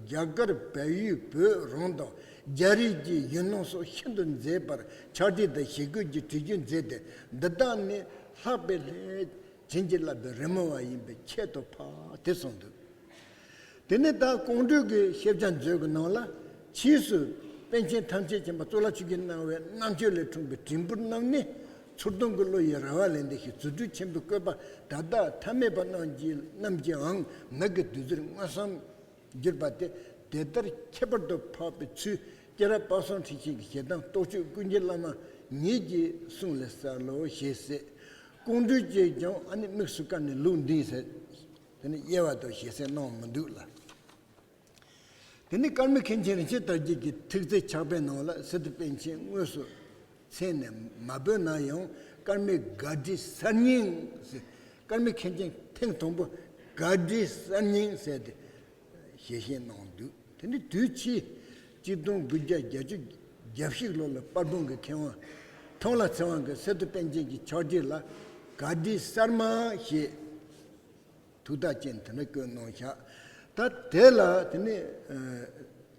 རྒྱ་གར་བལ་ཡུལ་བོད་རང་དང་རྒྱ་རིགས་ཀྱི་ཡུལ་སྣང་སོགས་ཤིན་ཏུ་མཛེས་པར་ཕྱག་བྲིས་དང་ཞལ་བཀོད་ཀྱིས་བྲི་རྒྱུ་མཛད་དེ། འདི་དག་ནི་ལྷག་པའི་ལྷས་བྱིན་གྱིས་བརླབས་པའི་རི་མོ་བ་ཡིན་པས་ཁྱད་དུ་འཕགས་ཏེ་གསུངས་འདུག། དེ་ནས་ད་ཀོང་སྤྲུལ་གྱི་ཤེས་བྱ་མཛོད་ཀྱི་ནང་ལ་ཕྱིས་སུ་པཎ་ཆེན་ཐམས་ཅད་མཁྱེན་པ་གཙུག་ལག་ཆོས་ཀྱིས་གནང་བའི་རྣམ་དཔྱོད་ལས་འཁྲུངས་པའི་བྲིས་འབུར་རྣམས་ནི་ཚུར་གཏོང་གི་བློ་ཡི་ར་བ་ལས་འདས་ཤིང་རྫུ་འཕྲུལ་ཆེན་པོའི་བཀོད་པ་ད་ལྟ་ཐ་མལ་པ་རྣམས་ཀྱིས་རྣམས་ཀྱིའང་མིག་གི་བདུད་རྩིར་མངོན་སུམ་གྱུར་པ་སྟེ། དེ་ལྟར་ཁྱད་པར་དུ་འཕགས་པའི་ཚུལ་སྐྱེས་རབས་པ་སངས་ཁྲི་ཤིང་གི་ཞལ་ཐང་རྟོགས་བརྗོད་ཀུན་མཁྱེན་བླ་མ་ཉིད་ཀྱི་གསུང་ལས་གསལ་ལོ་ཞེས་ཟེར། ཀོང་སྤྲུལ་གྱིས་ཀྱང་ཨ་ནི་དམིགས་སུ་བཀར་ནས་ལུགས་འདི་ཟེར། དེ་ནི་དབྱེ་བ་དང་ཞེ་ས་གནང་མི་འདུག་ལ། དེ་ནི་ཀརྨ་མཁན་ཆེན་རིན་ཆེན་དར་རྒྱས་ཀྱི་ཐུགས་བརྩེ་ཕྱག་དཔེའི་ནང་ལ་སི་ཏུ་པཎ་ཆེན་དངོས་སུ་མཚན་ནས་མ་འབོད་ན་ཡང་། ཀརྨའི་དགའ་བྲིས་གསར་རྙིང་ཟེར། ཀརྨ་མཁན་ཆེན་ཐེངས་དང་པོ་དགའ་བྲིས་གསར་རྙིང་ཟེར་ཏེ་ཞལ་བཞེས་གནང་འདུག། དེ་ནི་དུས་ཕྱིས་གཅིག་སྟོང་དགུ་བརྒྱ་བརྒྱད་ཅུ་གྱ་གཅིག་ལོ་ལ་དཔལ་སྤུངས་ཀྱི་མཁས་དབང་མཐོང་ལ་ཚེ་དབང་གིས་སི་ཏུ་པཎ་ཆེན་གྱི་ཕྱག་བྲིས་ལ་དགའ་བྲིས་གསར་མ་ཞེས་ཐུགས་ཐག་བཅད་དེ་འདྲ་བཀོད་གནང་བཞག། ད་དེ་ལ་དེ་ནི་ཨ་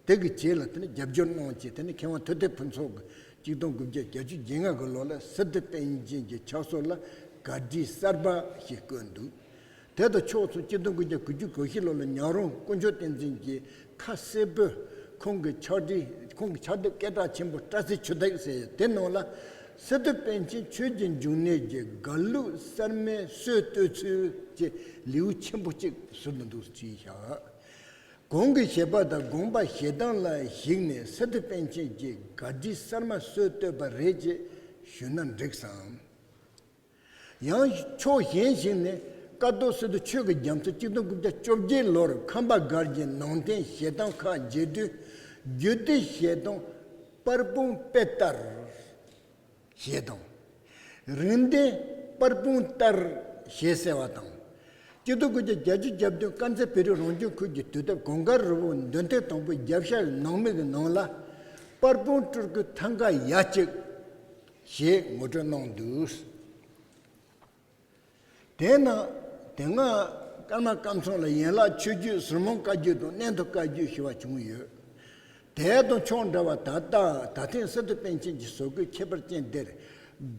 དེ་གི་རྗེས་ལ་དེ་ནི་རྒྱབ་སྐྱོར་གནང་བྱས། དེ་ནི་མཁས་དབང་ཐུབ་བསྟན་ཕུན་ཚོགས་ཀྱིས་གཅིག་སྟོང་དགུ་བརྒྱ་བརྒྱད་ཅུ་གྱ་ལྔ་གི་ལོ་ལ་སི་ཏུ་པཎ་ཆེན་གྱི་ཕྱག་སྲོལ་ལ་དགག་སྒྲིག་གསར་པ་ཞིག་བསྐུལ་འདུག་དེ་དང་ཕྱོགས་མཚུངས་གཅིག་སྟོང་དགུ་བརྒྱ་དགུ་བཅུ་གོ་བཞི་ལོ་ལ་ཉང་རོང་དཀོན་མཆོག་བསྟན་འཛིན་གྱིས་ཁ་གསལ་པོས་ཁོང་གི་ཕྱག་བྲིས། ཁོང་གི་ཕྱག་དེབ་སྐད་གྲགས་ཆེན་པོ་སྤྲ་ཚེ་ཆུ་ཐིགས་ཟེར་དེ་ནང་ལ། སི་ཏུ་པཎ་ཆེན་ཆོས་ཀྱི་འབྱུང་གནས་ཀྱི་དགག་ལུགས་གསར་མའི་སྲོལ་གཏོད་ཚུལ་གྱི་ལེའུ་ཆེན་པོ་གཅིག་ཟུར་དུ་འདུག་བྲིས་བཞག་གོང་གི་བཤད་པ་དང་དགོངས་པ་བཞེས་སྟངས་ལ་གཞིགས་ནས་སི་ཏུ་པཎ་ཆེན་གྱིས་དགག་སྒྲིག་གསར་མ་སྲོལ་བཏོད་པ་རེད་ཅེས་ཞུས་ན་འགྲིག་བསམ། ཡང་ཕྱོགས་གཞན་ཞིག་ནས་ཀཿཐོག་སི་ཏུ་ཆོས་ཀྱི་རྒྱ་མཚོ་གཅིག་སྟོང་དགུ་བརྒྱ་བཅོ་བརྒྱད་ལོར་ཁམས་པ་སྒར་གྱི་ནང་རྟེན་བཞེས་སྟངས་ཁག་མཇལ་དུས། རྒྱུད་སྡེ་བཞེས་སྟངས་པར་སྤུངས་དཔེ་ལྟར་བཞེས་དང་། རིང་བསྟན་པར་སྤུངས་ལྟར་བཞེས་གསལ་བ་དང་། གཅིག་སྟོང་དགུ་བརྒྱ་བརྒྱད་ཅུ་གྱ་བདུན་དཀར་མཛེས་བོད་རིགས་རང་སྐྱོང་ཁུལ་གྱི་དུས་དེབ་གངས་དཀར་རི་བོ་འདོན་ཐེངས་དང་པོའི་རྒྱབ་ཤ་ནང་མི་གི་ནང་ལ། པར་སྤུངས་སྤྲུལ་སྐུའི་ཐང་ག་ཡ་གཅིག་ཞེས་ངོ་སྤྲོད་གནང་འདུག་དེས་ན་དེ་སྔ་ཀརྨ་ཀམ་ཚང་ལ་ཡན་ལག་མཆོད་བརྗོད་ཟུར་མང་བཀའ་བརྒྱུད་དང་གནད་དུ་བཀའ་བརྒྱུད་ཞེས་པ་བྱུང་ཡོད། དེ་དང་ཕྱོགས་འདྲ་བར་ད་ལྟ་ད་ཐེངས་སི་ཏུ་པཎ་ཆེན་གྱི་བཟོ་བཀོད་ཁྱད་པར་ཅན་དེར་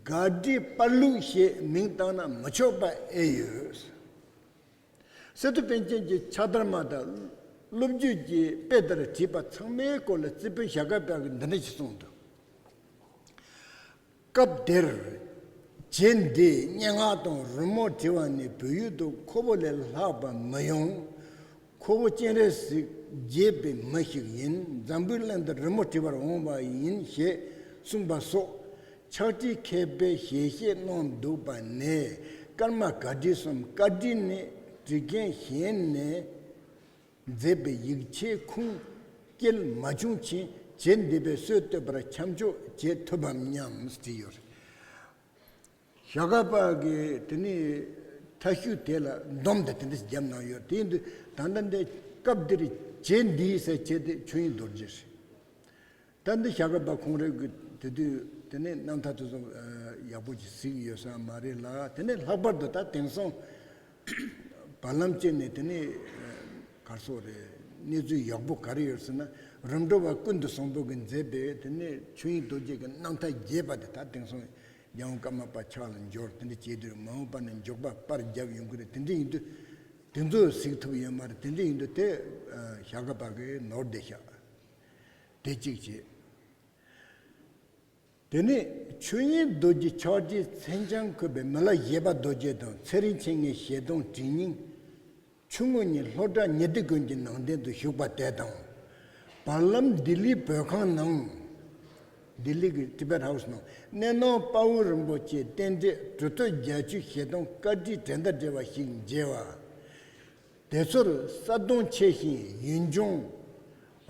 དགག་སྒྲིག་པར་ལུགས་ཞེས་མིང་བཏགས་ན་མི་ཆོག་པ་ཨེ་ཡོད། སི་ཏུ་པཎ་ཆེན་གྱི་ཕྱག་དར་མ་དང་སློབ་བརྒྱུད་ཀྱི་དཔེ་ལྟར་བྲིས་པ་ཚང་མའི་སྐོར་ལ་རྩིས་དཔོན་ཞྭ་སྒབ་པ་གིས་འདི་འདྲ་ཞིག་གསུངས་འདུག་སྐབས་དེར་བྱེད་འདི་སྙན་ངག་དང་རི་མོ་བྲི་བ་ནི་བོད་ཡུལ་དུ་ཁོ་བོ་ལས་ལྷག་པ་མི་ཡོང་། ཁོ་བོ་སྤྱན་རས་གཟིགས་དགྱེས་པའི་མི་ཞིག་ཡིན། འཛམ་བུའི་གླིང་དུ་རི་མོ་བྲི་བར་འོང་བ་ཡིན་ཞེས་གསུངས་པ་སོགས་ཕྱག་བྲིས་མཁས་པའི་ཞལ་བཞེས་གནང་འདུག་པ་ནས། ཀརྨ་དགག་སྒྲིག་གསུམ་བཀའ་བྲིས་ནི་བྲིས་མཁན་གཞན་ནས་མཛད་པའི་ཡིག་ཆའི་ཁུངས་སྐྱེལ་མ་བྱུང་ཕྱིན། བྱེད་འདི་པའི་སྲོལ་བཏོད་པར་ཁྱབ་འཇུག་བྱེད་ཐུབ་བམ་སྙམ་བྲིས་ཡོད། ཞྭ་སྒབ་པ་གིས་དེ་ནས་མཐའ་གཞུག་དེ་ལ་འདོམས་དེ་དེ་འདྲ་བརྒྱབ་གནང་ཡོད། དེ་ཡིན་དུས་ད་ལྟ་འདི་སྐབས་འདིར་བྱེད་འདི་ཟེར་བྱེད་དེ་ཆོས་དབྱིངས་རྡོ་རྗེ་རེད། ད་འདི་ཞྭ་སྒབ་པ་ཁོང་རང་གིས་དེ་དུས་དེ་ནས་རྣམ་ཐར་དེ་ཚོ་ཡག་པོ་ཅིག་གཟིགས་ཡོད་ས་མ་རེད་ལ། དེ་ནས་ལྷག་པར་དུ་ད་དེང་སང་བར་ལམ་བཅད་ནས་དེ་ནས་ག་རེ་ཟེར་དགོས་རེད། གནས་ཚུལ་ཡག་པོ་ག་རེ་ཡོད་ཟེར་ན། རིམ་གྲོ་བ་ཀུན་ཏུ་བཟང་པོ་གིས་མཛད་པའི་དེ་ནས་ཆོས་དབྱིངས་རྡོ་རྗེ་གི་རྣམ་ཐར་རྒྱས་པ་དེ་ད་དེང་སང་རྒྱལ་དབང་ཀརྨ་པ་ཕྱག་ལ་འབྱོར། དེ་འདྲ་བྱས་དུས་མ་འོངས་པ་ན་མགྱོགས་པ་པར་བརྒྱབ་ཡོང་གི་རེད། དེ་འདྲ་ཡིན་དུས་དེ་ཚོ་གཟིགས་ཐུབ་ཡོད་མ་རེད། དེ་འདྲ་ཡིན་དུས་དེ་ཞྭ་སྒབ་པ་གིས་ནོར་བསྡད་ཤག་དེ་གཅིག་བྱས། དེ་ནས་ཆོས་དབྱིངས་རྡོ་རྗེ་ཕྱག་བྲིས་མཚན་བྱང་བཀོད་པའི་མི་ལ་བཞད་པ་རྡོ་རྗེ་དང་ཚེ་རིང་མཁྱེན་ངའི་ཞལ་གདམས་བྲིས་རྙིང་། ཆུ་སྔོན་ཉིན་ལྷོ་བྲག་ཉི་ཟླའི་དགོན་གྱི་ནང་རྟེན་དུ་བཞུགས་པ་དེ་དང་། བར་ལམ་ལྡི་ལིའི་བོད་ཁང་ནང་། ལྡི་ལི་གི་ཊི་བེཊ་ཧའུ་སི་ནང་གནས་ནང་དཔའ་བོ་རིན་པོ་ཆེའི་རྟེན་འབྲེལ་གྲུབ་ཐོབ་བརྒྱད་ཅུའི་ཞལ་གདམས་བཀའ་བྲིས་འགྲན་ཟླ་བྲལ་བ་ཞིག་མཇལ་བ། དེ་ཚོར་ས་དོང་ཆེ་ཞིང་ཡུལ་ལྗོངས་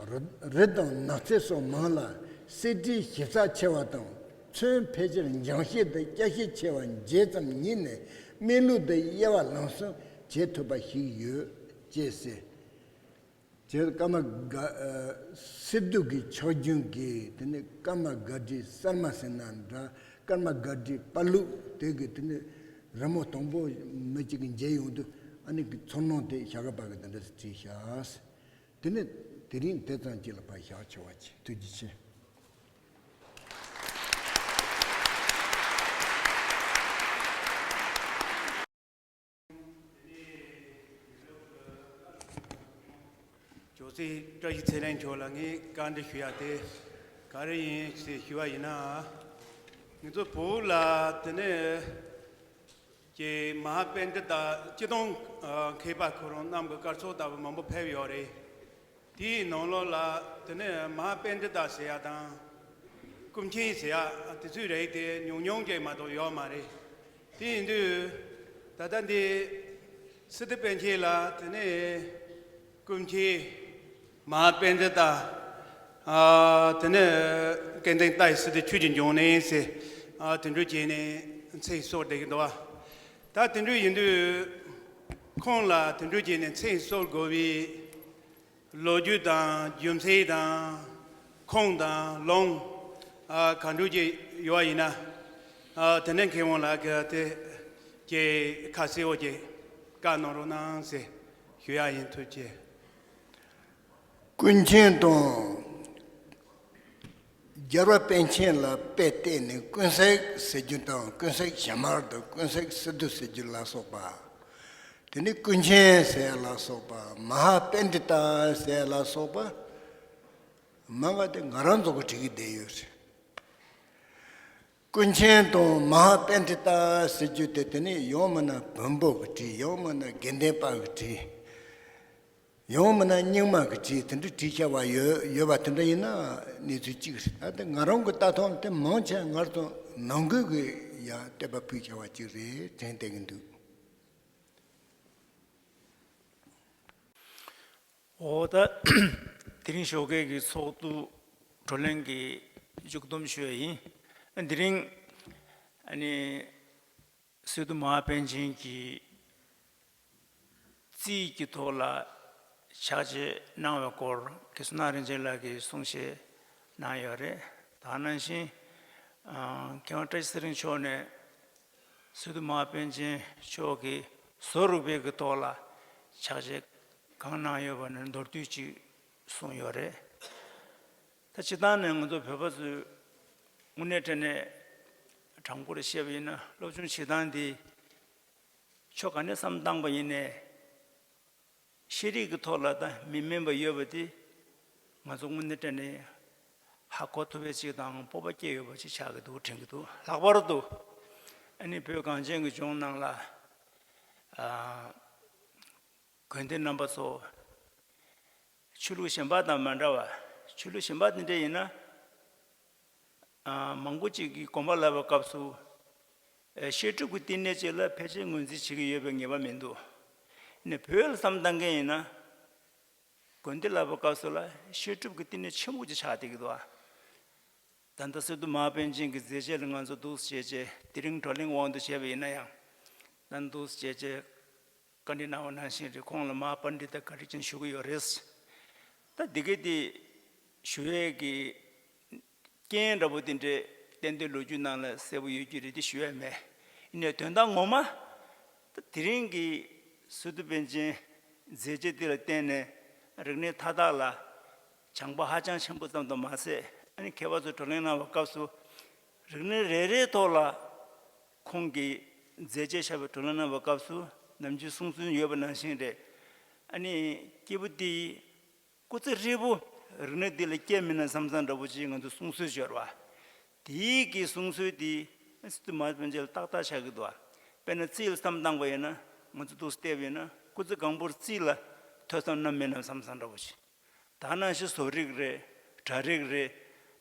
རི་རི་དང་ནགས་ཚལ་སོགས་མང་ལ། གསེར་བྲིས་ཞིབ་ཚགས་ཆེ་བ་དང་། ཚོན་ཕལ་ཆེར་འཇམ་ཤས་དང་སྐྱ་ཤས་ཆེ་བ་མཇལ་ཙམ་ཉིད་ནས་སྨན་ལུགས་དང་དབྱེ་བ་ལམ་སང་བྱེད་ཐུབ་པ་ཞིག་ཡོད་ཅེས་ཟེར། བྱས་ཀརྨ་དགའ་ཨ་སི་ཏུ་གི་ཕྱག་རྒྱུན་གྱི་དེ་ནི་ཀརྨ་དགག་སྒྲིག་གསར་མ་ཟེར་ན་འདྲ། ཀརྨ་དགག་སྒྲིག་པར་ལུགས་དེ་གི་དེ་ནི་རི་མོ་དང་པོ་མི་གཅིག་གིས་མཇལ་ཡོང་དུས། ཨ་ནི་གི་ཚོར་སྣང་དེ་ཞྭ་སྒབ་པ་གིས་འདི་འདྲ་བྲིས་ཤག་དེ་ནི་དེ་རིང་དེ་ཙམ་གཅིག་ལ་ཕར་བཞག་ཆོག་པ་བྱེད། ཐུགས་རྗེ་ཆེ། ཇོ་སྲས་བཀྲ་ཤིས་ཚེ་རིང་མཆོག་ལ་ངས་བཀའ་འདྲི་ཞུ་ཡ་དེ་ག་རེ་ཡིན་ཞེས་ཞུ་བ་ཡིན་ན། ང་ཚོ་བོད་ལ་དེ་ནས་ཀྱི་མ་ཧཱ་པཎྜི་ཏ་སྤྱིར་བཏང་མཁས་པ་ཁོ་རང་རྣམས་ཀྱི་སྐར་ཚོགས་ལྟ་བུ་མང་པོ་ཕེབས་ཡོད་རེད། དེའི་ནང་ལོགས་ལ་དེ་ནས་མ་ཧཱ་པཎྜི་ཏ་ཟེར་ཡ་དང་ཀུན་མཁྱེན་ཟེར་ཡ་དེ་ཚོའི་རིགས་དེ་ཉུང་ཉུང་ཅིག་མ་གཏོགས་ཡོད་མ་རེད། དེ་ཡིན་དུས་ད་ལྟ་འདི་སི་ཏུ་པཎ་ཆེན་ལ་དེ་ནས་ཀུན་མཁྱེན། མ་ཧཱ་པཎྜི་ཏ། ཨ་དེ་ནས་སྐལ་ལྡན་ཏཱའི་སི་ཏུ་ཆོས་ཀྱི་འབྱུང་གནས་ཟེར། ཨ་དེ་འདྲ་བྱས་ནས་མཚན་གསོལ་བསྡད་ཀྱི་འདུག་བ། ད་དེ་འདྲ་ཡིན་དུས་ཁོང་ལ་དེ་འདྲ་བྱས་ནས་མཚན་གསོལ་དགོས་པའི་ལོ་རྒྱུས་དང་རྒྱུ་མཚན་དང་ཁུངས་དང་ལུང་ཨ་ག་འདྲ་ཅིག་ཡོད་པ་ཡིན་ན། ཨ་དེ་ནས་མཁས་དབང་ལགས་ཀྱིས་དེ་ཀྱི་ཁ་གསལ་བོ་ཅིག་བཀའ་གནང་རོགས་གནང་ཟེར་ཞུ་ཡ་ཡིན། ཐུགས་རྗེ་ཆེ། ཀུན་མཁྱེན་དང་། རྒྱལ་བ་པཎ་ཆེན་ལ་དཔེ་བལྟས་ནས་ཀུན་གསལ་ཟེར་རྒྱུ་དང་ཀུན་གསལ་ཞྭ་དམར་དང་ཀུན་གསལ་སི་ཏུ་ཟེར་རྒྱུ་ལ་སོགས་པ། དེ་ནས་ཀུན་མཁྱེན་ཟེར་ལ་སོགས་པ། མ་ཧཱ་པཎྜི་ཏ་ཟེར་ལ་སོགས་པ། མ་ང་དེ་ང་རང་ཚོ་གི་བྲིས་ཀྱི་བསྡད་ཡོད་རེད། ཀུན་མཁྱེན་དང་མ་ཧཱ་པཎྜི་ཏ་ཟེར་རྒྱུ་དེ་དེ་ནི་ཡང་མིན་ན་བོན་པོ་གི་བྲིས། ཡང་མིན་ན་དགེ་ལྡན་པ་གི་བྲིས། ཡང་མིན་ན་རྙིང་མ་གི་བྲིས་དེ་འདྲ་བྲིས་བྱ་བ་ཡོད་ཡོད་པ་དེ་འདྲ་ཡིན་ན་གནས་ཚུལ་གཅིག་རེད། ད་དེ་ང་རང་གི་ལྟ་སྟངས་དེ་མང་ཆེ་ང་ཚོ་ནང་ཁུལ་གི་ཡང་བསྟོད་པ་ཕུལ་བྱ་བ་གཅིག་རེད་དྲན་བསྡད་ཀྱི་འདུག། འོ་ད་དེ་རིང་ཞོགས་ཀས་ཀྱི་ཚོགས་འདུ་བགྲོ་གླེང་གི་མཇུག་བསྡོམས་ཞུ་ཡ་ཡིན། ཨ་དེ་རིང་ཨ་ནི་སི་ཏུ་མ་ཧཱ་པཎ་ཆེན་གྱི་རྩིས་ཀྱི་ཐོག་ལ་ཕྱག་རྗེས་གནང་བའི་སྐོར་གྱི་བསོད་ནམས་རིན་ཆེན་ལགས་ཀྱིས་གསུང་བཤད་གནང་ཡོད་རེད། ད་ནང་བཞིན་ཨ་མཁས་དབང་བཀྲ་ཤིས་ཚེ་རིང་མཆོག་ནས་སི་ཏུ་མ་ཧཱ་པཎ་ཆེན་མཆོག་གི་བཟོ་རིག་པའི་གི་ཐོག་ལ་ཕྱག་རྗེས་གང་གནང་ཡོད་པ་ནས་མདོར་བསྡུས་ཅིག་གསུངས་ཡོད་རེད། ད་སྤྱིར་བཏང་ནས་ང་ཚོ་བོད་པ་ཚོས་དངོས་གནས་དྲང་གནས་དྲང་པོར་བཤད་པ་ཡིན་ན་སློབ་སྦྱོང་བྱེད་སྟངས་འདི་ཕྱོགས་ག་ནས་བསམ་བཏང་པ་ཡིན་ནའི་ཤེས་རིག་གི་ཐོག་ལ་ད་མི་དམན་པ་ཡོད་པ་དེ་ང་ཚོ་དངོས་གནས་དྲང་གནས་ཧ་གོ་ཐུབ་པའི་ཅིག་དང་སྤོབས་པ་སྐྱེ་ཡོད་པ་ཅིག་ཆགས་ཀྱི་འདུག་དྲན་གྱི་འདུག། ལྷག་པར་དུ་ཨ་ནི་བོད་གངས་ཅན་གྱི་ལྗོངས་ནང་ལ་ཨ་དགོན་སྡེ་རྣམ་པ་ཚོ་ཆོས་ལུགས་གཞན་པ་དང་མ་འདྲ་བ། ཆོས་ལུགས་གཞན་པ་དེ་འདྲ་ཡིན་ན་ཨ་མང་པོ་ཅིག་གིས་དགོན་པ་ལབ་པའི་སྐབས་སུ་ཨ་བཤད་སྒྲུབ་ཀྱི་བསྟི་གནས་ཅིག་ལ་ཕལ་ཆེར་ངོས་འཛིན་བྱེད་ཀྱི་ཡོད་པའི་ངེས་པ་མི་འདུག། ཨ་ནི་བོད་ལ་བསམ་བཏང་མཁན་ཡིན་ན་དགོན་སྡེ་ལབ་པའི་སྐབས་སུ་ལ་བཤད་སྒྲུབ་ཀྱི་བསྟི་གནས་ཆེན་པོ་ཅིག་ཆགས་བསྡད་ཀྱི་འདུག། ཨ་ད་ལྟ་སི་ཏུ་མ་ཧཱ་པཎ་ཆེན་གྱི་མཛད་རྗེས་ལ་ང་ཚོ་འདུག་སེ་བྱས་བྱས་དེ་རིང་བགྲོ་གླེང་དབང་དུ་བྱས་པ་ཡིན་ན་ཡང་། ད་འདུག་སེ་བྱས་བྱས་བཀའ་འདྲི་གནང་བ་ནང་བཞིན་རེད། ཁོང་ལ་མ་ཧཱ་པཎྜི་ཏ་བཀའ་དྲིན་ཅན་ཞུ་གི་ཡོད་རེད། ད་འདི་གའི་དེ་ཞུ་ཡས་ཀྱི་རྐྱེན་འདྲ་པོ་དེ་འདྲས་གཏན་སྡོད་ལོ་རྒྱུས་ནང་ལ་གསལ་པོ་ཡོད་ཀྱི་རེད་དེ་ཞུ་ཡས་མེད། ཡིན་ནའི་དོན་དག་ངོ་མ་ད་དེ་རིང་གི་སི་ཏུ་པཎ་ཆེན་མཛད་རྗེས་དེ་ལ་བརྟེན་ནས་རིག་གནས་མཐའ་དག་ལ་སྦྱངས་པ་ཧ་ཅང་ཆེན་པོ་ཙམ་དུ་མ་ཟད། ཨ་ནི་མཁས་པ་ཚོས་བགྲོ་གླེང་གནང་བའི་སྐབས་སུ་རིག་གནས་རེ་རེའི་ཐོག་ལ་ཁོང་གི་མཛད་རྗེས་བཤད་པའི་བགྲོ་གླེང་གནང་བའི་སྐབས་སུ་ནམ་རྒྱུན་གསུང་སྲོལ་ཡོད་པ་ནང་བཞིན་རེད། ཨ་ནི་སྐྱེས་བུ་དེ་ཡིས་སྐུ་ཚེ་ཧྲིལ་པོ་རིག་གནས་འདི་ལ་སྐྱེལ་མིན་ན་བསམ་བསམ་འདྲ་པོ་ཅིག་ང་ཚོ་གསུང་སྲོལ་ཡོད་རེད་བ། དེའི་གི་གསུང་སྲོལ་དེ་སི་ཏུ་མ་ཧཱ་པཎ་ཆེན་ལ་ཏག་ཏག་ཆགས་ཀྱི་འདུག་བ། དཔེར་ན་རྩིས་ལ་བསམ་བཏང་པ་ཡིན་ན་ང་ཚོ་འདུག་སེ་བལྟས་པ་ཡིན་ན་སྐུ་ཚེ་གང་པོར་རྩིས་ལ་ཐོས་བསམ་གནང་མིན་ན་བསམ་བསམ་འདྲ་པོ་ཅིག། ད་ནང་བཞིན་བཟོ་རིག་རེད། སྒྲ་རིག་རེད།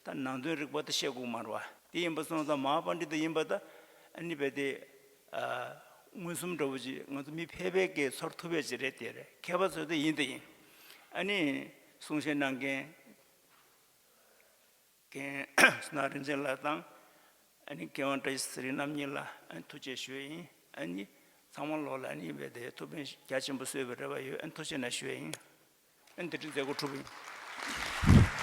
ད་ནང་དོན་རིག་པ་ད་བཤད་དགོས་མ་རེད་བ། དེ་ཡིན་པ་སོང་ཙང་མ་ཧཱ་པཎྜི་ཏ་ཡིན་པ་ད་ཨ་ནི་རྦད་དེ་ཨ་མངོན་སུམ་འདྲ་པོ་ཅིག་ང་ཚོ་མི་ཕལ་པའི་གིས་ཚོར་ཐུབ་པའི་ཅིག་རེད། དེ་རེད། མཁས་པ་ཚོ་ད་ཡིན་ད་ཡིན། ཨ་ནི་གསུང་བཤད་གནང་མཁན་མཁན་བསོད་ནམས་རིན་ཆེན་ལགས་དང་ཨ་ནི་མཁས་དབང་བཀྲ་ཤིས་ཚེ་རིང་རྣམ་གཉིས་ལ་ཨ་ནི་ཐུགས་རྗེ་ཆེ་ཞུ་ཡ་ཡིན། ཨ་ནི་ཚང་མ་ལོག་ལ་ཨ་ནི་རྦད་དེ་ཐུགས་ཕན་རྒྱ་ཆེན་པོ་གསོས་པའི་རེ་བ་ཡོད། ཨ་ནི་ཐུགས་རྗེ་གནང་ཞུ་ཡ་ཡིན། ཨ་ནི་དེ་རིང་མཛད་སྒོ་གྲུབ་ཡིན།